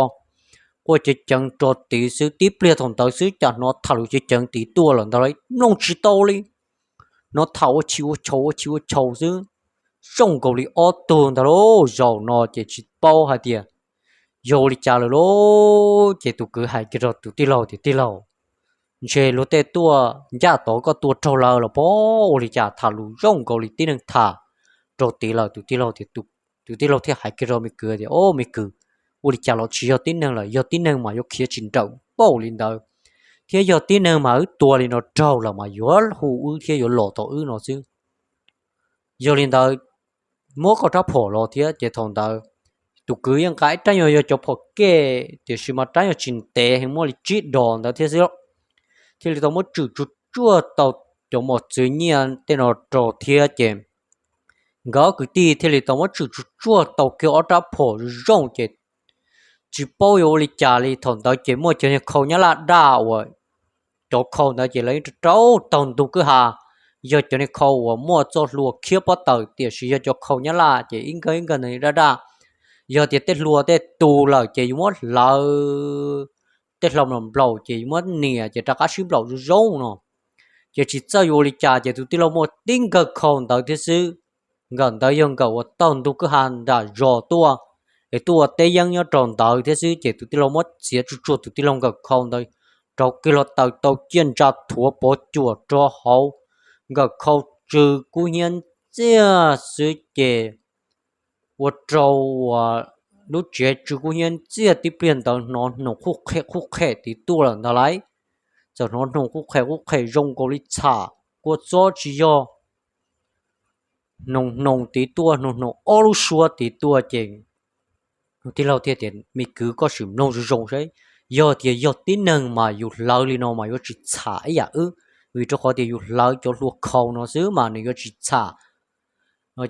quaj ceev ceev rau tid xwb, tib pliag thaum ntawd xwb cas hnov tham lus ceev ceev tid tuaj lawm ntag lauj, mloog tsis tau li. Hnov tham ua chim ua chau ua chim ua chau xwb, zoo nkaus li ob tug ntag lauj. Zaum no ces tsis paub hais tias yog ua li cas lawm lauj. Ces tus kwv hais kiag rau tus tij laug tias, Tij laug, ntshe luag tej tuaj ncaj tod koj tua raug lawv los pob, ua li cas tham lus zoo nkaus li tib neeg tham rau tid lawm? Tus tij laug thiaj hais kiag rau me kwv tias, Ob, me kwv, ua li cas los tsis yog tib neeg lawm, yog tib neeg mas yuav khiav tsis nrawm npaum li ntawd, thiab yog tib neeg mas wb tua li no raug lawm mas yuav hu wb thiab yuav los tau wb no xwb. Yog li ntawd, muab koj rab phom los thiab. Ces thaum ntawd tus kwv yeej nqa ib rab nyuag yog cov phom kej, tiam sis mas rab nyuag tsis ntev heev, muaj li tsib dos ntawd thiab xwb, thiaj li tau muab tswm tsuag tsuag tau cov mos txwv nyiaj tej no rau thiab. Ces nkawd kwv tij thiaj li tau muab tswm tsuag tsuag tau kiag ob rab phom zoo ces tsis paub yuav ua li cas li. Thaum ntawd ces muaj cov niag khau nyab laj daj uas cov khau ntawd ces lawv yeej rau taug ntug kwj ha yog cov niag khau uas muaj txoj hlua khiab pob taws, tiam sis yog cov khau Nyab Laj ces ib nkawg ib nkawg ntawd daj daj. Yog tias tej hlua tej tu lawm ces yus muab hlawv tej hlau nplaum ces yus muab nias ces rov qab sib nplaum zoo zoo no. Ces tsis txawj yuav ua li cas ces tus tij laug muaj tib nkawg khau ntawd thiab xwb. Nkawm ntawd yog nkawm uas taug ntug kwj ha nram zos tuaj, es tuaj ua teb yeeb nyob rau ntawd thiab xwb. Ces tus tij laug muab txiav tsuj tsuag tus tij laug nkawm khau ntawd rau kiag los taws tau ciaj ntsa thuav pov cuam rau hauv nkawm khau tsw kub hnyiab ntxiag xwb ces ua rau uas lub tsev tsw kub hnyiab ntxiag tib pliag ntawd hnov hnoos qhuj qhem qhuj qhem tid tuaj lawm ntag lauj. Txawm hnov hnoos qhuj qhem qhuj qhem zoo nkaus li txham kua txob tsis yog hnoos hnoos tid tuaj, hnoos hnoos ob lub suab tid tuaj ces tij laug thiaj tias, me kwv, koj sim mloog zoo zoo saib, yog tias yog tib neeg mas yus hlawv li no mas yuav tsis txham ib yam wb, vim rau qhov tias yus hlawv cov hlua khau no xwb mas nws yuav tsis txham.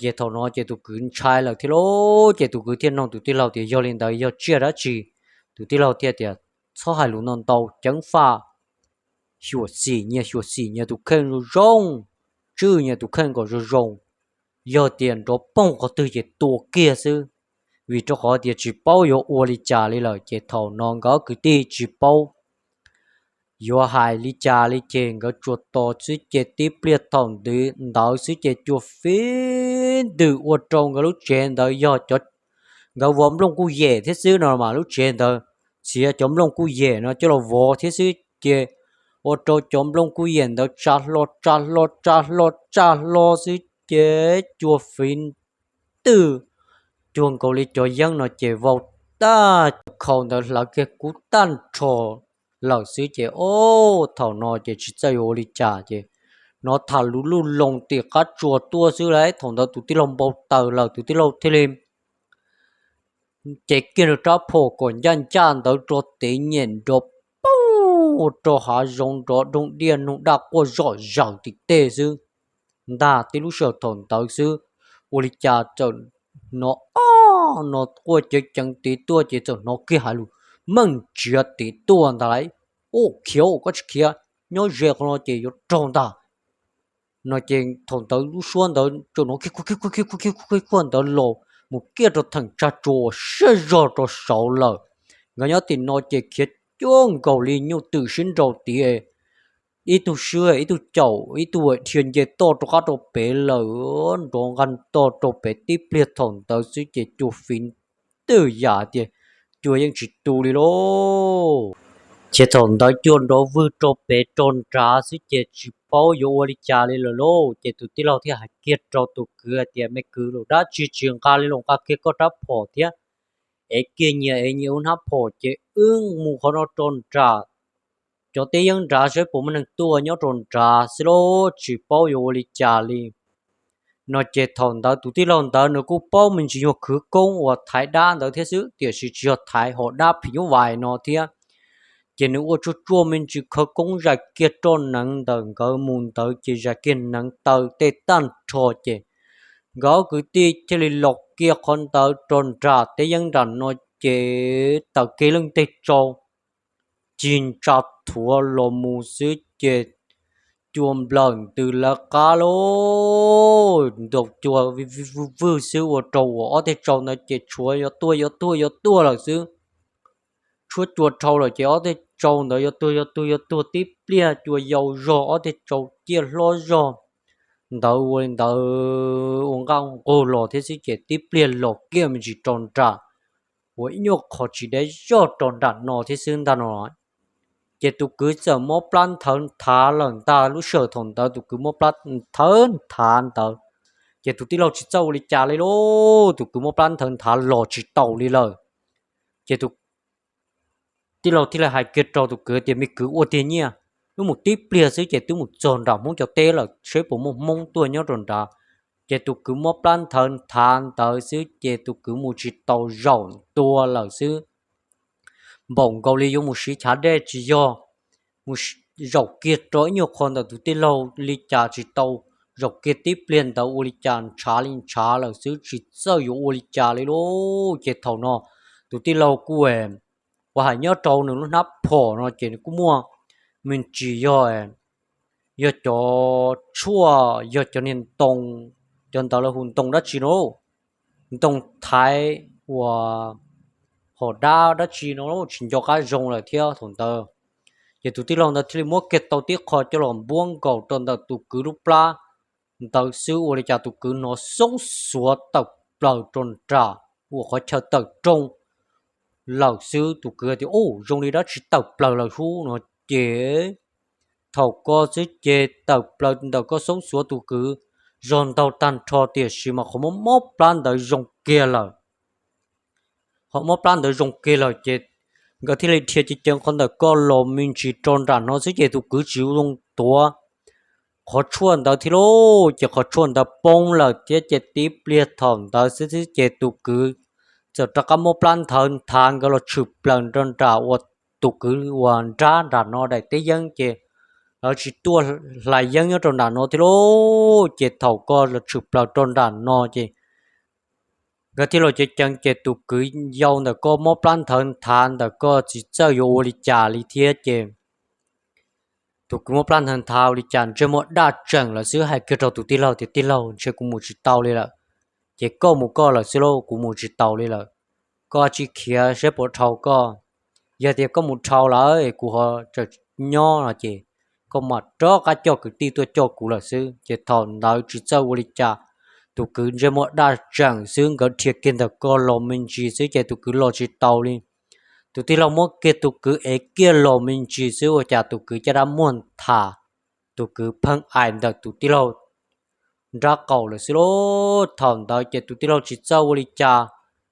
Ces thaum no ces tus kwv ntshai lawm thiab lauj, ces tus kwv thiaj nug tus tij laug tias yog li ntawd yog tsiaj dab tsi? Tus tij laug thiaj tias, txhob hais lus ntau ntau ceev faj, xyuam xim nyias xyuam xim nyias tus kheej zoo zoo, tswj nyias tus kheej kom zoo zoo. Yog tias nrov poog qhov twg ces tua kiag xwb, vim rau qhov tias tsis paub yuav ua li cas li lawm. Ces thaum no nkawd kwv tij tsis paub yuav hais li cas li ces nkawd tsuas tos xwb ces tib pliag thaum ntawd xwb ces cua fiv ntws ua rau nkawd lub tsev ntawd yog cov, nkawd vov nplooj kuj yem thiab xwb no mas lub tsev ntawd txiav cov nplooj kuj yem no coj los vov thiab xwb ces ua rau cov nplooj kuj yem ntawd tsa hlo tsa hlo tsa hlo tsa hlo xwb ces cua fiv ntws, cuag nkaus li cov yeeb no ces vau tag, khau ntawd hlawv kiag kub tag nrho lawm xwb ces o, thaum no ces tsis txawj yuav ua li cas ces hnov tham luj luj loo tim qab tsuas tuaj xwb lauj. Thaum ntawd tus tij laug npau taws lawm, tus tij laug thiaj li cev kiag nws rab phom kom ncaj ncaj ntawd rau tes nyem nrov pauj rau hav zoov nrov doog diaj noog daj quaj zom zaws tim tej xwb ntag. Tib lub sij hawm thaum ntawd xwb, ua li cas txawm hnov o, no quaj ceev ceev tid tuaj ces txawm hnov kiag hais lus meej ntsiav tid tuaj ntag lauj. Ua, khiav, koj tsis khiav, nyob ze qhov no ces yuav raug ntag no ces thaum ntawd lub suab ntawd txawm hnov kiag kuj kiag kuj kiag kuj kiag kuj kiag ntawd los mus kiag rau theem tsag tsuas uas siab zog rau saud lawm. Nkawd nyob tim no ces khiav cuag nkaus li nyuj twm sib nraus tid, ib tug swb ib tug caum ib tug dhia nce toj rau qab rau pem lawm, nrov nqaj toj rau pem tib pliag thaum ntawd xwb ces cua fiv ntws yam tias cua yeej tsis tu li lauj. Ces thaum ntawd cua nrov vwg rau pem rau nrad xwb ces tsis paub yuav ua li cas li lawm lauj. Ces tus tij laug thiaj hais kiag rau tus kwv hais tias, me kwv, lus dab tsi tsis nqa li los nqa kiag koj rab phom thiab, ev kiag nyias ev nyias lub hnab phom ces wb mus qhov no rau nram cov teb yeeb nrad saib puas muaj neeg tuaj nyob rau nrad xwb lauj, tsis paub yuav ua li cas li no. Ces thaum ntawd tus tij laug ntawd nws kuj paub me ntsis nyuag khwv koob uas thaiv dab ntawd thiab xwb, tiam sis tsis yog thaiv, ho dab phim nyuj vais no thiab. Ces nws ua tsuag tsuag me ntsis khawv koob zais kiag roj neev ntawm nkawd mus ntawd ces zais kiag neev taw tej tag nrho ces nkawd ob kwv tij thiaj li los kiag qhov ntawd rau nram teb yeeb nram no ces taws kiag leej teg tsau cig ntsa thuav los mus xwb ces cua nplawm ntws lawv qab lauj, ntaus cua vwj vwj xwb ua rau uas ob teg tsau ntawd ces tshuav yuav tuag yuav tuag yuav tuag lawm xwb. Tshuab cua dhau lawm ces ob teg tsau ntawd yuav tuag yuav tuag yuav tuag tib pliag, cua yau zog ob teg tsau ciaj hlob zog ntawd ua li ntawd ua nqaj nqug los thiab xwb ces tib pliag los kiag me ntsis rau nram uas ib nyuag qho tsis deb zog rau nram no thiab xwb ntag no. Ces tus kwv txawm mob plab nthawv nthav lawm ntag. Lub sij hawm thaum ntawd tus kwv mob plab nthawv nthav ntawd ces tus tij laug tsis txawj ua li cas li lauj, tus kwv mob plab nthawv nthav los tsis taus li lawm. Ces tus tij laug thiaj li hais kiag rau tus kwv tias, me kwv, ua tiag nyiaj, wb mus tib pliag xwb ces twb mus txog nram Hmoob cov teb lawm, saib puas muaj Hmoob tuaj nyob rau nrad. Ces tus kwv mob plab nthawv nthav ntawd xwb ces tus kwv mus tsis tau, zaum ntua lawm xwb. Npaum nkaus li yuav mus siv chav dej tsis yog, mus zaum kiag rau ib nyuag qho ntawm tus tij laug li cas tsis tau, zaum kiag tib pliag ntawd ua li cas ntshav li ntshav lawm xwb, tsis txawj yuav ua li cas li lauj. Ces thaum no tus tij laug kuj ua hais nyob rau nws lub hnab phom no ces nws kuj muaj me ntsis yog yog cov tshuaj, yog cov niag ntoo, cov ntawd lawv hu ntoo dab tsi no, ntoo thaiv uas hom dab dab tsi no tsis nco qab zoo lawm thiab thaum ntawd. Ces tus tij laug ntawd thiaj li muab kiag tau tib qho coj los npuab nkaus rau ntawm tus kwv lub plab ntawd xwb, ua li cas tus kwv hnov xoob xuav tawm plaws rau nram uas qhov chaw tawm rooj lawm xwb. Tus kwv tias, Ub, zoo li dab tsi tawm plaws lawm hub no. Ces thaum ko xwb ces tawm plaws ntawm ko xoob xuav tus kwv zog ntaug tag nrho, tiam sis mas qhov mob mob plab ntawd zoo kiag lawm. Qhov mob plab ntawd zoo kiag lawm ces nkawd thiaj li dhia ceev ceev qhov ntawm ko los me ntsis rau nram no xwb ces tus kwv tsis zoo tuav qhov tshuaj ntawd thiab lauj, ces qhov tshuaj ntawd poob lawm thiab ces tib pliag thaum ntawd xwb xwb ces tus kwv txawm rov qab mob plab nthawv nthav, nkawd los tshwm plaws rau nram uas tus kwv uas nrab nram no daim teb yeeb ces lawv tsis tuaj hlais yeeb nyob rau nram no thiab lauj. Ces thaum ko los tshwm plaws rau nram no ces nkawd thiaj los ceev ceev ces tus kwv yau ntawm ko mob plab nthawv nthav ntawm ko tsis txawj yuav ua li cas li thiab ces tus kwv mob plab nthawv nthav ua li cas ntsej muag daj tseem lawm xwb, hais kiag rau tus tij laug tias, Tij laug, ntshe kuv mus tsis tau li lawm. Ces koj mus koj lawm xwb lauj, kuv mus tsis taus li lawm. Koj tsis khiav seb puas dhau koj. Yog tias koj mus dhau lawm es kuv ho tseem nyob no ces koj mam rov qab coj kwv tij tuaj coj kuv lawm xwb. Ces thaum ntawd tsis txawj ua li cas, tus kwv ntsej muag daj tseem xwb, nkawd dhia kiag ntawm ko los me ntsis xwb ces tus kwv los tsis taus li. Tus tij laug muab kiag tus kwv ev kiag los me ntsis xwb ua cas tus kwv caj dab muag ntham, tus kwv pheej aim ntawm tus tij laug nrab qaum lawm xwb lauj. Thaum ntawd ces tus tij laug tsis txawj ua li cas,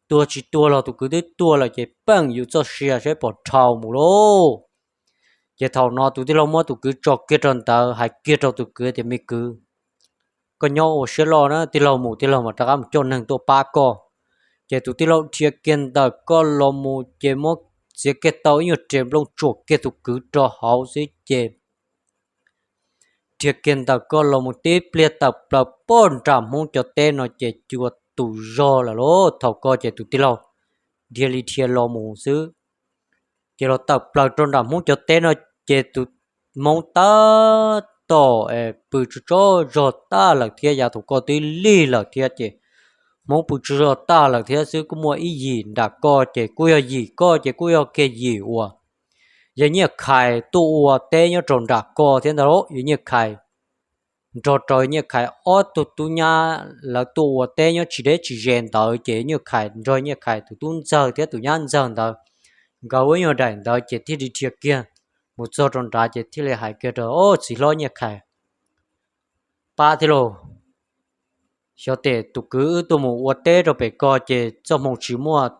tuag tsis tuag los tus kwv twb tuag lawm ces pheej yus txoj sia seb puas dhau mus lauj. Ces thaum no tus tij laug muab tus kwv tso kiag rau ntawd, hais kiag rau tus kwv tias, Me kwv, koj nyob ua siab loj na, tij laug mus tij laug mam rov qab mus coj neeg tuaj pab koj. Ces tus tij laug dhia kiag ntawm ko los mus ces muab txiav kiag tau ib nyuag res nplooj tsuam kiag tus kwv rau hauv xwb ces dhia kiag ntawm ko los mus tib pliag tawm plaws pog nram Hmoob cov teb no ces cua tus zog lawm lauj. Thaum ko ces tus tij laug dhia li dhia los mus xwb, ces los tawm plaws rau nram Hmoob cov teb no ces tus Hmoob tab tom pw tsaug tsaug zog tag lawm thiab, yav thaum ko twb lig lawm thiab ces Hmoob pw tsaug zog tag lawm thiab xwb. Kuj muaj ib yim nram ko ces kuj yog yim ko ces kuj yog kiag yim uas yawg Nyiaj Khais tuaj ua teb nyob rau nram ko thiab ntag lauj. Yawg Nyiaj Khais nrog rau Nyiaj Khais ob tug tub nyab lawv tuaj ua teb nyob tsis deb tsis ze ntawd ces Nyiaj Khais nrog Nyiaj Khais tus tub ntxawg thiab tus nyab ntxawg ntawd, nkawd ua ib nyuag daim ntawd ces thiaj li dhia kiag mus txog rau nrad ces thiaj li hais kiag rau, Au, txiv hlob Nyiaj Khais, pab thiab lauj. Xyov tes tus kwv wb tuaj mus ua teb rau pem ko ces txoj hmoo tsis muaj,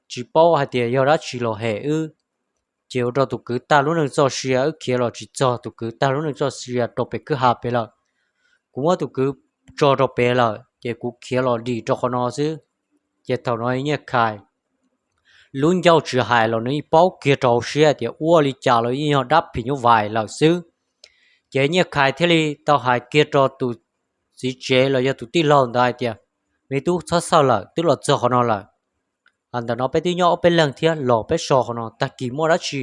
tsis paub hais tias yog dab tsi los hem wb, ces ua rau tus kwv tag lub neej txoj sia, wb khiav los tsis txog tus kwv tag lub neej txoj sia rau pem kwj ha pem lawm. Kuv muab tus kwv tso rau pem lawm ces kuv khiav los dim rau qhov no xwb. Ces thaum no Nyiaj Khais lub ncauj tsis hais los nws yeej paub kiag rau hauv siab tias ua li cas los yeej yog dab phim nyuj vais lawm xwb. Ces Nyiaj Khais thiaj li tau hais kiag rau tus txiv tsev los yog tus tij laug ntawd hais tias, Me tub, txhob xawj lawm, twb los txog qhov no lawm. Ntawm no peb twb nyob ob peb leeg thiab, los peb so qhov no, tag kis muaj dab tsi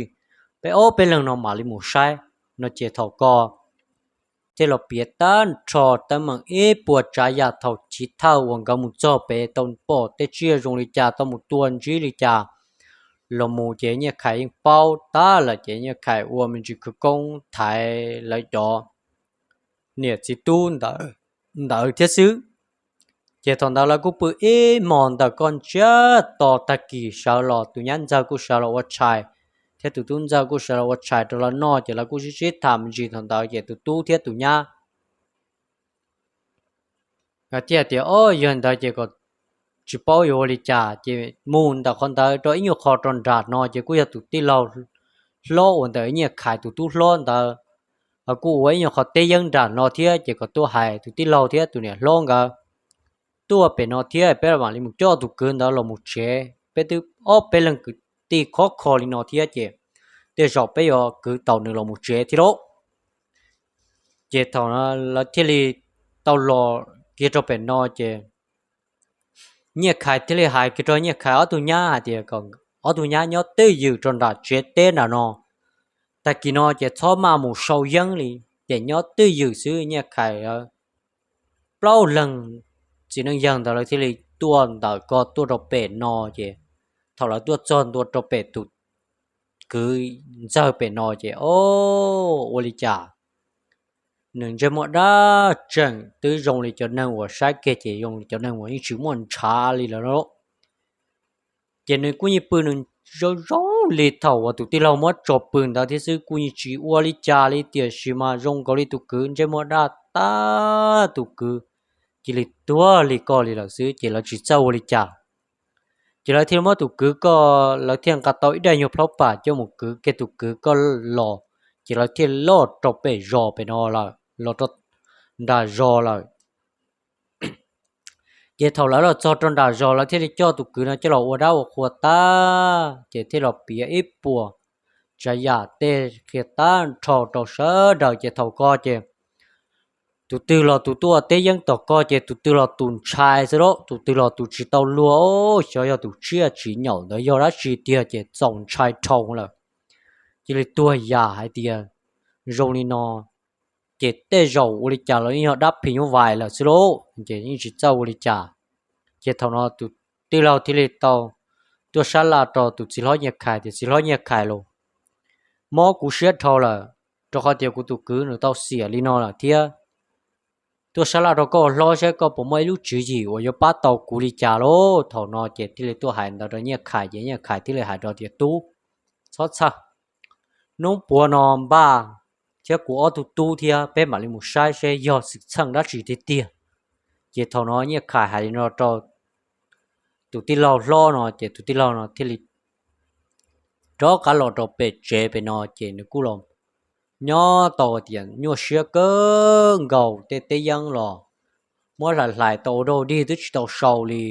peb ob peb leeg no mam li mus saib no. Ces thaum ko thiaj los piav tag nrho teeb meem ib puas tsav yam thaum chiv thawj uas nkawd mus txog pem tau pom tej tsiaj zoo li cas, tau mus tua ntsib li cas los mus ces Nyiaj Khais yeej paub tag lawm ces Nyiaj Khais ua me ntsis khawv koob thaiv lawv cov niam txiv tub ntawd thiab xwb. Ces thaum ntawd lawv kuj pw ib hmos ntawm ko ntsiag to, tag kis sawv los tus nyab ntxawg kuj sawv los ua tshais, thiab tus tub ntxawg kuj sawv los ua tshais rau lawv noj, ces lawv kuj sib sib tham me ntsis thaum ntawd ces tus tub thiab tus nyab thiaj tias, Au, yog ntawd ces kom tsis paub yuav ua li cas ces mus ntawm qhov ntawd rau ib nyuag qho rau nram no ces kuj yog tus tij laug hlob uas ntawm Nyiaj Khais tus tub hlob ntawd kuj ua ib nyuag qho teb yeeb nram no thiab, ces kom tuaj hais tus tij laug thiab tus niam hlob nkawd tuaj pem no thiab, peb mam li mus coj tus kwv ntawd los mus tsev. Peb twb ob peb leeg kwv tij khov kho li no thiab ces tej zaum peb yuav kwv tau nws los mus tsev thiab lauj. Ces thaum no lawv thiaj li tau los kiag rau pem no ces Nyiaj Khais thiaj li hais kiag rau Nyiaj Khais ob tug nyab hais tias kom ob tug nyab nyob twj ywm rau nram tsev teb nram no, tag kis no ces txhob maj mus sau yeeb li. Ces nyob twj ywm xwb Nyiaj Khais plaub leeg txiv neej yawg ntawd lawv thiaj li tuaj ntawm ko tuaj rau pem no ces thaum lawv tuaj txog ntua rau pem tus kwv ntxawg pem no ces o, ua li cas nws ntsej muag dab tseem twb zoo li cov neeg uas saib kiag ces zoo li cov neeg uas yeej tsis muaj ntshav li lawm. Ces nws kuj yeej pw nws zoo zoo li thaum uas tus tij laug muab tso pw ntawd thiab xwb, kuj yeej tsis ua li cas li, tiam sis mas zoo nkaus li tus kwv ntsej muag dab tag, tus kwv cia li tuag li ko li lawm xwb ces lawv tsis txawj ua li cas. Ces lawv thiaj muab tus kwv ko, lawv thiaj nqa tau ib daim nyuag plaub pam coj mus kwv kiag tus kwv ko los, ces lawv thiaj loj rau pem zos pem no lawm, los rau nram zos lawm. Ces thaum lawv los txog rau nram zos lawv thiaj li coj tus kwv no coj los ua dab ua qhua tag ces thiaj los piav ib puas tsav yam tej qhia tag nrho rau sawv daws ces thaum ko ces tus twg los tus tuaj teb yeeb tom ko ces tus twg los tus ntshai xwb lauj, tus twg los tus tsis tau luag, xyov yog tus tsiaj tsis nyaum ntawd yog dab tsi tiag ces txaus ntshai dhau lawm. Cia li tuag yam hais tias zoo li no ces tej zaum ua li cas los yeej yog dab phim nyuj vais lawm xwb lauj, ces yeej tsis txawj ua li cas. Ces thaum no tus tij laug thiaj li tau tuaj sab laj rau tus txiv hlob Nyiaj Khais tias, Txiv hlob Nyiaj Khais lauj, mob kuv siab dhau lawm, rau qhov tias kuv tus kwv nws tau xiam li no lawm thiab. Tuaj sab laj rau koj ua hlob saib koj puas muaj ib lub tswv yim uas yuav pab tau kuv li cas lauj. Thaum no ces thiaj li tuaj hais ntawd rau Nyiaj Khais ces Nyiaj Khais thiaj li hais rau tias, Tub, txhob txhawj, hnub puav no npaj thiab kuv ob tug tub thiab peb mam li mus saib seb yog xwm txheej dab tsi tiag tiag. Ces thaum no Nyiaj Khais hais li no rau tus tij laug hlob no ces tus tij laug no thiaj li rov qab los rau pem tsev pem no ces nws kuj los nyob tau tias nyuaj siab kawg nkaus, tej teb yeeb los muab hlais hlais tau ua dog dig twb tsis tau sau li,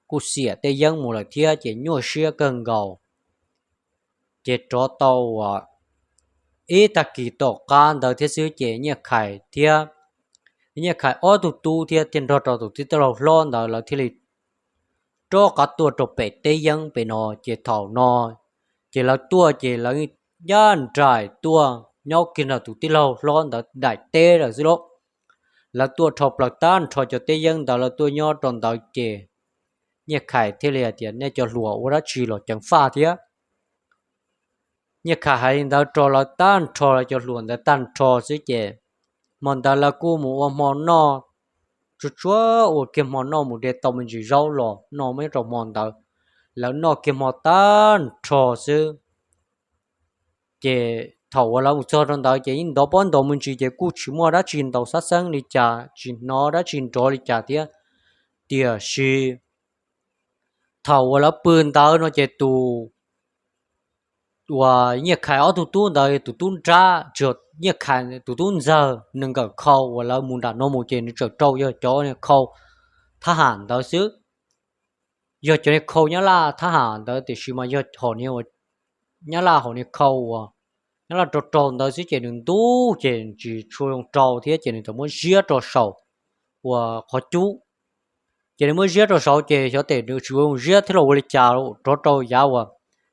kuj xiam tej yeeb mus lawm thiab ces nyuaj siab kawg nkaus. Ces rov tau ib tag kis tom qab ntawd thiab xwb ces Nyiaj Khais thiab, Nyiaj Khais ob tug tub thiab thiaj nrog rau tus tij laug hlob ntawd lawv thiaj li rov qab tuaj rau pem teb yeeb pem no. Ces thaum no ces lawv tuaj ces lawv ncaj nraim tuaj nyob kiag nrog tus tij laug hlob ntawd daim teb lawm xwb lauj. Lawv tuaj rho plaws tag nrho cov teb yeeb ntawd lawv tuaj nyob rau ntawd ces Nyiaj Khais thiaj li hais tias, Nej cov hluas ua dab tsi los ceev faj thiab? Nyiaj Khais hais li ntawd rau lawv tag nrho, lawv cov hluas ntawd tag nrho xwb ces hmo ntawd lawv kuj mus ua hmo noj, tsuag tsuag ua kiag hmo noj mus de tau me ntsis zaub los noj muab nyob rau hmo ntawd. Lawv noj kiag hmo tag nrho xwb ces thaum uas lawv mus txog rau ntawd ces yeej ntov pob ntov me ntsis ces kuj tsis muaj dab tsi ntaus xab xeeb li cas, tsis hnov dab tsi nrov li cas thiab. Tiam sis thaum uas lawv pw ntawd no ces tus uas Nyiaj Khais ob tug tub ntawd, tus tub nrab, Nyiaj Khais tus tub ntxawg nws nkawm khau uas lawv mus nram no mus ces nws tseem rau yog cov khau thab ham ntawd xwb. Yog cov niag khau nyab laj thab ham ntawd tiam sis mas yog hom niag uas nyab laj, hom niag khau uas nyab laj rau rau ntawd xwb ces nws ntub ces tsis tshua zoo rau thiab ces nws txawm muab ziab rau saum uas qhov cub. Ces nws muab ziab rau saud ces xyov tes nws tsis ua zoo ziab thiab los ua li cas, rov rau yav uas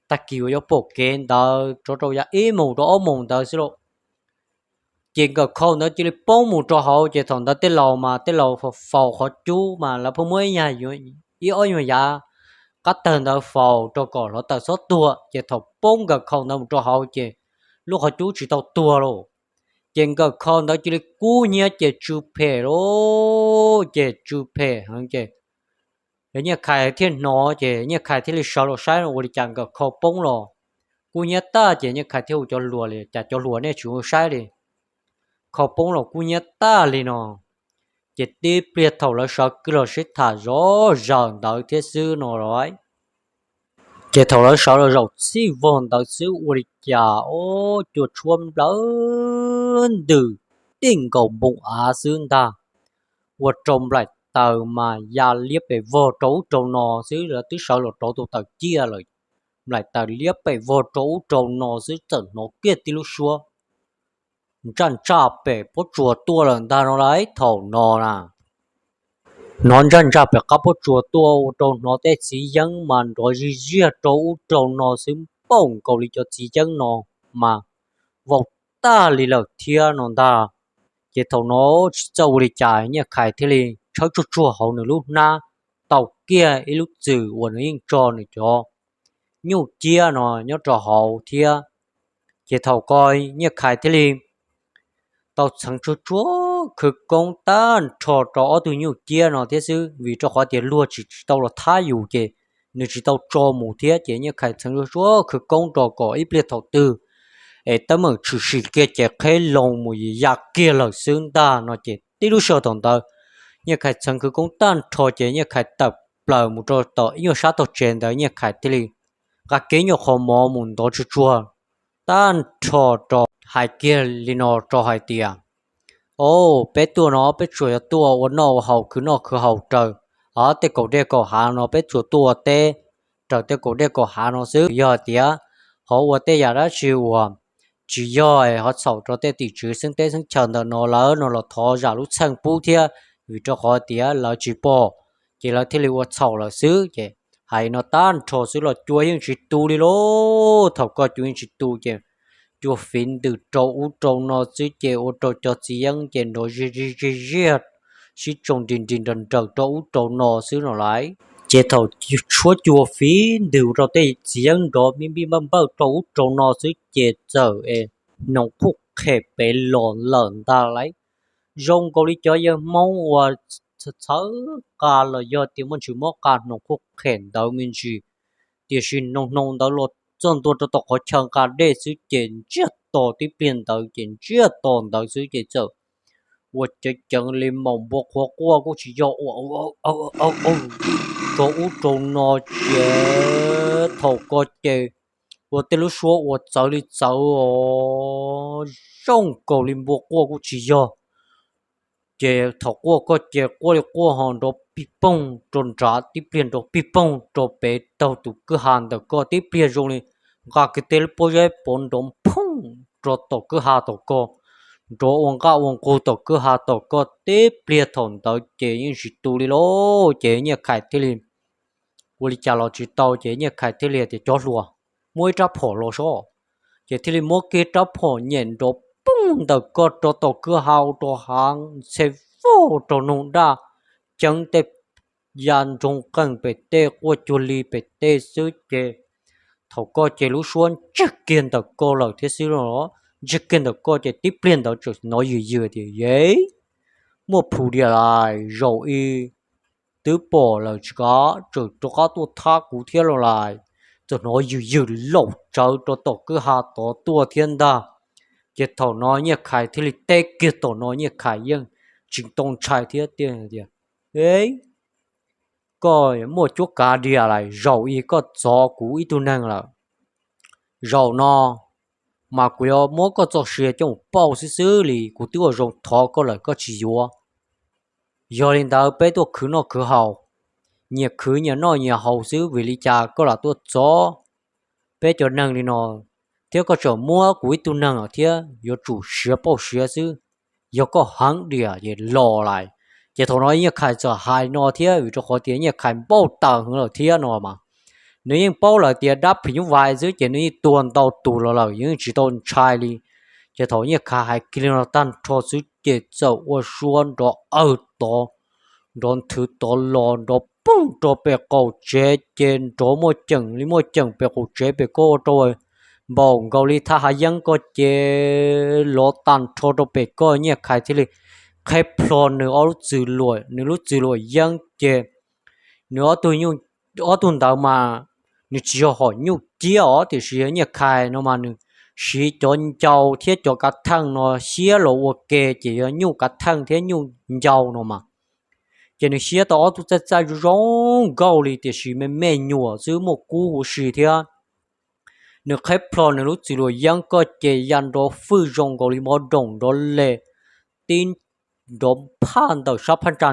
tag kis uas yuav pom kev ntawd, rov rau yav ib moos rau ob moos ntawd xwb lauj. Ces nkawm khau ntawd cia li poob mus rau hauv ces thaum ntawd tej laus mas tej laus faus qhov cub mas lawv pheej muab ib ob nyuag yav qab tawg ntawd faus rau kom hluav taws txhob tuag ces thaum poob nkawm khau ntawd mus rau hauv ces lub qhov cub tsis tau tuag lauj. Ces nkawm khau ntawd cia li kub hnyiab ces tsw phem lauj, ces tsw phem heev ces Nyiaj Khais thiaj hnov ces Nyiaj Khais thiaj li sawv los saib ua li cas nkawm khau poob los kub hnyiab tag ces Nyiaj Khais thiaj hu cov hluas li, Cas cov hluas nej tsis ua saib li, khau poob los kub hnyiab tag li no. Ces tib pliag thaum lawv sawv kwv los sib tham zov zaws ntawd thiab xwb no los, ces thaum lawv sawv los zaum txhij vog ntawd xwb ua li cas ob cua tshuab nplawm ntws tij nkaus npoo av xwb ntag. Ua rau nplaim taws mas ya liab pes vog rau ub rau no xwb, lawv twb sawv los rauv tau taws ciaj lawm, nplaim taws liab pes vog rau ub rau no xwb txawm hnov kiag tib lub suab ntsaj ntsaj pem pob tsuas tuaj lawm ntag no lauj. Thaum no na, hnov ntsaj ntsaj pem qab pob tsuas tuaj ua rau hnov tej txiv yeeb mas nrov zig ziag rau ub rau no xwb, npaum nkaus li cov txiv yeeb no mas vau tag li lawm thiab no ntag. Ces thaum no tsis txawj ua li cas Nyiaj Khais thiaj li tshawb tsuag tsuag hauv nws lub hnab, tau kiag ib lub txwm uas nws yeej tso nws cov nyuj ciab no nyob rau hauv thiab. Ces thaum ko Nyiaj Khais thiaj li tau txheev tsuag tsuag khawv koob tag nrho rau ob tug nyuj ciab no thiab xwb, vim rau qhov tias luag tsis tsis tau los thab yus ces nws tsis tau tso mus thiab. Ces Nyiaj Khais txheev tsuag tsuag khawv koob rau kom ib pliag thaum twg es teeb meem tshwm sim kiag ces qheb loo mus ya kiag lawm xwb ntag no. Ces tib lub sij hawm thaum ntawd Nyiaj Khais txheev khawv koob tag nrho ces Nyiaj Khais tawm plaws mus rau tom ib nyuag sab tog tsev ntawd, Nyiaj Khais thiaj li nqa kiag nyuag qhov mov mus ntov tsuag tsuag tag nrho rau, hais kiag li no rau hais tias, Au, peb tuaj no peb tsuas yog tuaj ua noj ua haus khwv noj khwv haus raws tej kaum dej kaum hav no, peb tsuas tuaj ua teb raws tej kaum dej kaum hav no xwb. Yog hais tias ho ua tej yam dab tsi uas tsis yog ho txhaum rau tej tim tswv xeeb teb xeeb chaw ntawm no lawm no los thov zam lub txheej pub thiab, vim rau qhov tias lawv tsis pom ces lawv thiaj li ua txhaum lawm xwb. Ces hais no tag nrho xwb los cua yeej tsis tu li lauj. Thaum ko cua yeej tsis tu ces cua fiv ntws rau ub rau no xwb ces ua rau cov txiv yeeb ces nrov zig zig zig ziag sib tsoo nris nris nraws nraws rau ub rau no xwb no lauj. Ces thaum tshuab cua fiv ntws rau tej txiv yeeb nrov npij npij npawj npawj rau ub rau no xwb ces txawm es hnoos qhuj qhem pem los lawm ntag lauj. Zoo nkaus li cov yawg Hmoob uas txhawv qa los yog tias muaj ntsis mob qa hnoos qhuj qhem ntawd me ntsis, tiam sis hnoos hnoos ntawd los txog ntua rau tom qhov chaw nqa dej xwb ces ntsiag to tib pliag ntawd ces ntsiag to ntawd xwb ces txawm ua ceev ceev li maum npua qhuav quaj kuj tsis yog ua rau ub rau no ces thaum ko ces ua tej lub suab ua txawv li txawv os, zoo nkaus li npua quaj kuj tsis yog. Ces thaum quaj ko ces quaj li quaj ho nrov pij poog rau nrad tib pliag nrov pij poog rau pem taug tus kwj ha ntawm ko tib pliag zoo li nqa kiag tej lub pob zeb pov nrov phooj rau tom kwj ha tom ko, nrov ua nqaj ua nqug tom kwj ha tom ko tib pliag thaum ntawd ces yeej tsis tu li lauj. Ces Nyiaj Khais thiaj li ua li cas los tsis tau ces Nyiaj Khais thiaj li tias cov hluas, muab ib rab phom los sob. Ces thiaj li muab kiag rab phom nyem nrov poog ntawm ko rau tom kwj ha ua rau hav ntxhe vog rau noog daj ceeb tej ya nroog qeeg pem tej quaj cuag li pem tej xwb ces thaum ko ces lub suab ntsiag kiag ntawm ko lawm thiab xwb los ntsiag kiag ntawm ko ces tib pliag ntawd txawm hnov yws yws tias yev, muaj plhus diam lais zaum i twb pom lawm tsis kav tseem rov qab tuaj thab kuv thiab los lais. Txawm hnov yws yws laum tsawv rau tom kwj ha tod tuaj thiab ntag. Ces thaum no Nyiaj Khais thiaj li teb kiag tom no Nyiaj Khais yeej tsis tau ntshai thiab tias, koj muaj cuab kav diam lais zaum i koj txov kuv ib tug neeg lawm. Zaum no mas kuv yuav muab koj txoj sia coj mus pauj xwb xwb li, kuv twb ua zoo thov koj lawm koj tsis yuav. Yog li ntawd peb tuaj khwv noj khwv haus, nyias khwv nyias noj nyias haus xwb vim li cas koj lam tuaj txov peb cov neeg li no, thiab koj tseem muab kuv ib tug neeg thiab yuav tsum siav pauj siav xwb. Yog koj heev diam ces los lais. Ces thaum no Nyiaj Khais txawm hais no thiab vim rau qhov tias Nyiaj Khais npauj taws heev lawm thiab no mas nws yeej paub lawm tias dab phim nyuj vais xwb ces nws yeej tua ntau tus los lawm yeej tsis tau ntshai li. Ces thaum Nyiaj Khais hais kiag li no tag nrho xwb ces txawm ua suab nrov awg tod, nrov nthwv tod los nrov poog rau pem qaum tsev ces nrov muaj ceem li muaj ceem pem qaum tsev pem ko ua rau npaum nkaus li thaj hav yeeb ko ces lov tag nrho rau pem ko. Nyiaj Khais thiaj li qheb plho nws ob lub txwm luam, nws lub txwm luam yeeb ces nws ob tug ntawd mas nws tsis yog hom nyuj ciab os tiam sis yog Nyiaj Khais no mas nws siv cov ncau thiab cov kav theej no siab los ua ke ces yog nyuj kav theej thiab nyuj ncau no mas. Ces nws siab tau ob tug txaij txaij zoo zoo nkauj li tiam sis me me nyuam xwb muaj kub huv si thiab. Nws qheb plho nws lub txwm luam yeeb ko ces ya nrov fwj zoo nkaus li mov doom nrov le tib nrov phaj ntawm sab phab ntsa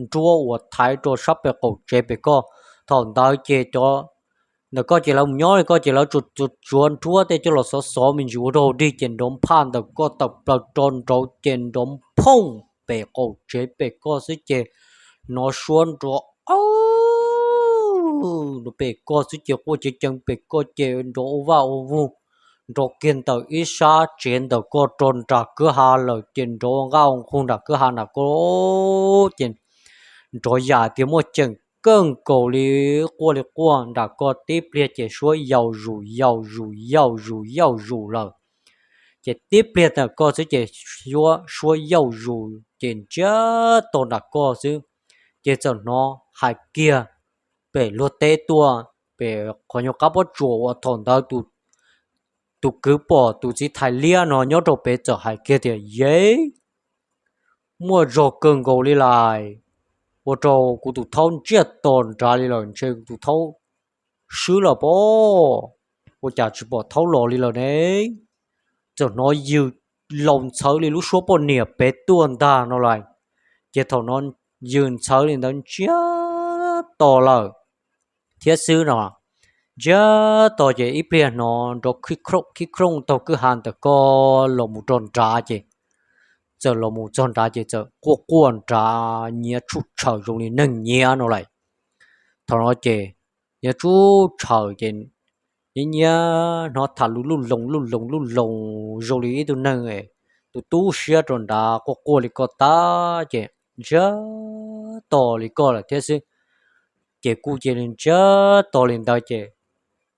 nruab uas thaiv rau sab pem qaum tsev pem ko. Thaum ntawd ces cov ntawm ko ces lawv mus nyob li ko ces lawv tsuas tsuav nruab tej coj los xov xov me ntsis ua rau dig ces nrov phaj ntawm ko tawm plaws rau nraud ces nrov phooj pem qaum tsev pem ko xwb ces hnov suab nrov awb pem ko xwb ces quaj ceev ceev pem ko ces nrov ua vaj ua vug nrov kiag ntawm ib sab tsev ntawm ko rau nram kwj ha lawm ces nrov nqaj nqug nram kwj ha nram ko, ces nrov yam tias muaj ceem kawg nkaus li, quaj li quaj nram ko. Tib pliag ces suab yau zus yau zus yau zus yau zus lawm. Ces tib pliag ntawm ko xwb ces suab yau zus ces ntsiag to nram ko xwb, ces txawm hnov hais kiag pem luag teb tuaj, pem qhov nyuag qab pob tsuas uas thaum ntawd tus kwv pom tus txiv thais liab no nyob rau pem txawm hais kiag tias, Yev, muaj zog kawg nkaus li lais, ua rau kuv tus thaub ntsiag to nrad li lawm, ntshe tus thaub swb lawm pob, ua cas tsis pom thaub los li lawm ne? Txawm hnov yws laus ntxhawv li lub suab poj niam pem tuaj ntag no lais. Ces thaum no yws ntxhawv li ntawd ntsiag to lawm thiab xwb no, ntsiag to ces ib pliag hnov nrov khib khooj khib khooj taug kwj ha ntawm ko los mus rau nrad ces txawm los mus txog nrad ces txawm quaj quaj nrad nyiav tshuj tshaws zoo li neeg nyiav no lais. Thaum no ces nyiav tshuj tshaws ces nyiav nyiav hnov tham lus luj loos luj loos luj loos zoo li ib tug neeg tus tub siab rau nrad quaj quaj li ko tag ces ntsiag to li ko lawm thiab xwb. Ces kuj cia li ntsiag to li ntawd ces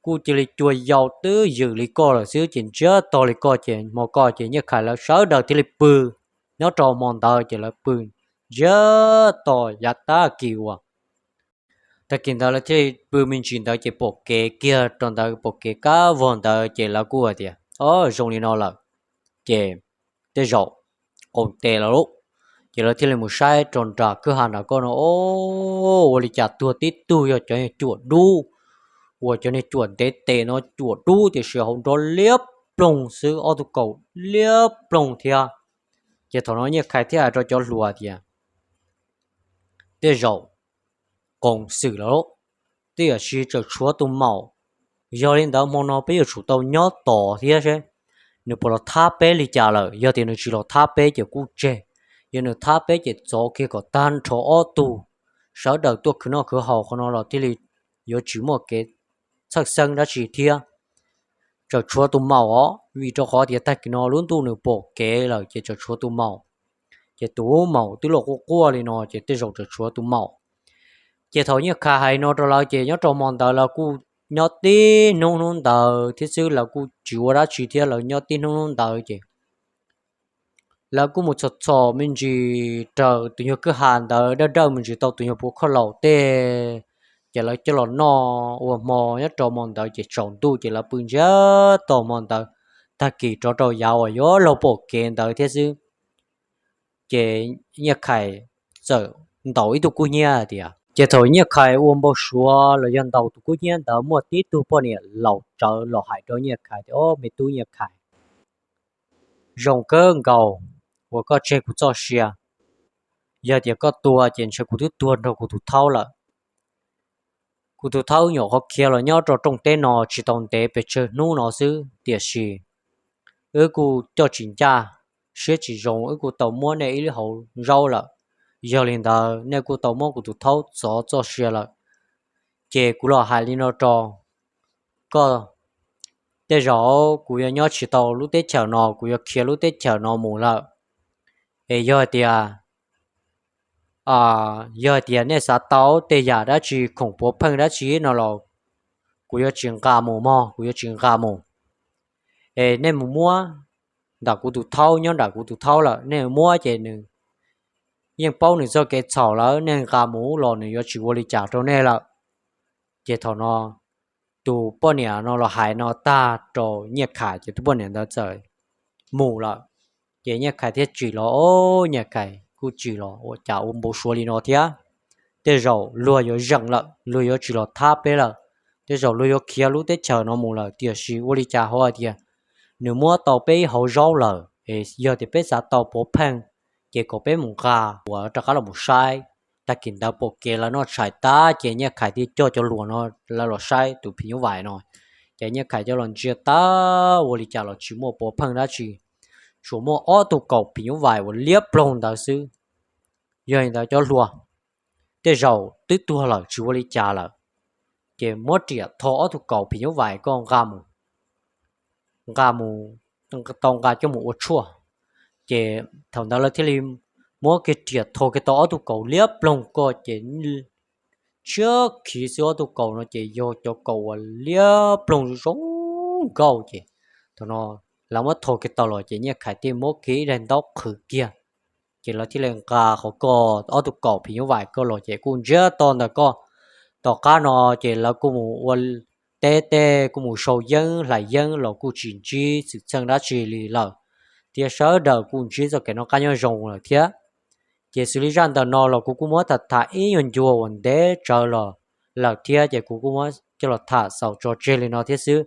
kuj cia li cua yau twb ywm li ko lawm xwb ces ntsiag to li ko ces hmo ko ces Nyiaj Khais lawv sawv daws thiaj li pw. Nyob rau hmo ntawd ces lawv pw ntsiag to yav tag kis uas tag kis ntawd lawv thiaj li pw me ntsis ntawd ces pom kev kiag rau ntawd, pom kev kab vog ntawd ces lawv kuj hais tias, O, zoo li no lawm ces tej zaum qaum tes lawm lauj. Ces lawv thiaj li mus saib rau nram kwj ha nram ko no, o, ua li cas tuag tib tug yog cov niag cuam dub, uas cov niag cuam ntev tes no cuam dub tiam sis hauv nrob liab ploog xwb, ob tug kaus liab ploog thiab. Ces thaum no Nyiaj Khais thiaj hais rau cov hluas tias, Tej zaum qoos xwm lawm, tiam sis tseem tshuav tus maum. Yog li ntawd hmo no peb yuav tsum tau nyob tos thiab seb nws puas los thab peb li cas lawm. Yog tias nws tsis los thab peb ces kuj tseg, yog nws thab peb ces txov kiag kom tag nrho ob tug, sawv daws tuaj khwv noj khwv haus qhov no los thiaj li yuav tsis muaj kev txhawj xeeb dab tsi thiab. Tseem tshuav tus maum os, vim rau qhov tias tag kis no lub ntuj nws pom kev lawm ces tseem tshuav tus maum. Ces tus maum twb los quaj quaj li no ces tej zaum tseem tshuav tus maum. Ces thaum Nyiaj Khais hais no rau lawv ces nyob rau hmo ntawd lawv kuj nyob tib hnub hnub ntawd thiab xwb, lawv kuj tsis ua dab tsi thiab, lawv nyob tib hnub hnub ntawd ces lawv kuj mus txhom txhom me ntsis raws tus nyuag kwj ha ntawd dawb dawj me ntsis tau tus nyuag puav khoj laus tej, ces lawv coj los noj ua hmo. Nyob rau hmo ntawd ces tsaus ntuj ces lawv pw ntsiag to hmo ntawd, tag kis rov rau yav uas yuav luag pom kev ntawd thiab xwb. Ces Nyiaj Khais txawm ntaus ib tug kub hnyiab tias, ces thaum Nyiaj Khais ua npau suav los yog ntaus tus kub hnyiab ntawd muaj tib tug poj niam laus tsawv los hais rau Nyiaj Khais tias, O, me tub Nyiaj Khais, zoo kawg nkaus uas koj tseg kuv txoj sia. Yog tias koj tuag ces ntshe kuv twb tuag nrog kuv tus thaub lawm. Kuv tus thaub nyuam qhuav khiav los nyob rau rooj teb no tsis tau ntev pes tsawg hnub no xwb, tiam sis wb kuj coj tsis ncaj, siab tsis zoo, wb kuj tau muab nej ib lub hauv zaub lawm. Yog li ntawd nej kuj tau muab kuv tus thaub txov txoj sia lawm, ces kuv los hais li no rau koj, tej zaum kuv yuav nyob tsis tau lub teb chaws no, kuv yuav khiav lub teb chaws no mus lawm. Es yog hais tias, yog hais tias nej xav tau tej yam dab tsi khoom puav pheej dab tsi no los kuv yuav tsis nqa mus mog, kuv yuav tsis nqa mus. Es nej mus muab nram kuv tus thaub, nyob nram kuv tus thaub lawm, nej muab ces nws yeej paub nws txoj kev txhaum lawm, nej nqa mus los nws yuav tsis ua li cas rau nej lawm. Ces thaum no tus poj niam no los hais no tag rau Nyiaj Khais ces tus poj niam ntawd txawm mus lawm. Ces Nyiaj Khais thiaj tsim los, o, Nyiaj Khais kuj tsim los, ua cas ua npau suav li no thiab. Tej zaum luag yuav zeem lawm, luag yuav tsis los thab peb lawm, tej zaum luag yuav khiav lub teb chaws no mus lawm, tiam sis ua li cas ho hais tias nws muab tau peb ib hauv zaub lawm. Es yog tias peb xav tau puav pheej, ces kom peb mus nqa uas rov qab los mus saib. Tag kis ntawd pom kev lawv noj tshais tag ces Nyiaj Khais thiaj coj cov hluas no lawv los saib tus phim nyuj vais no. Ces Nyiaj Khais coj los ntsia tag ua li cas los tsis muaj puav pheej dab tsi, tsuas muaj ob tug kaus phim nyuj vais uas liab ploog ntawd xwb. Yog li ntawd cov hluas, tej zaum twb tuag lawm tsis ua li cas lawm, ces muab riam tho ob tug kaus phim nyuj vais koj nqa mus nqa mus, tau nqa coj mus ua tshuaj. Ces thaum ntawd lawv thiaj li muab kiag riam thau kiag tau ob tug kaus liab ploog ko ces tshiab khiv xwb, ob tug kaus no ces yog cov kaus uas liab ploog zoo nkauj ces thaum no lawv muab thau kiag tau los ces Nyiaj Khais thiaj muab kiag ib daim ntaub qhwv kiag. Ces lawv thiaj li nqa qhov ko, ob tug kaus phim nyuj vais ko los ces kuj ntsiab to ntawm ko. Tom qab no ces lawv kuj mus ua teb tej, kuj mus sau yeeb hlais yeeb los kuj tsis ntsib xwm txheej dab tsi li lawm, thiab sawv daws kuj ntsib txoj kev noj qab nyob zoo lawm thiab. Ces xws li zaj ntawm no los kuv kuj muab tham tham ib nyuag ncua uas ntev tsawv los lawm thiab ces kuv kuj muab coj los tham xaus tso tseg li no thiab xwb.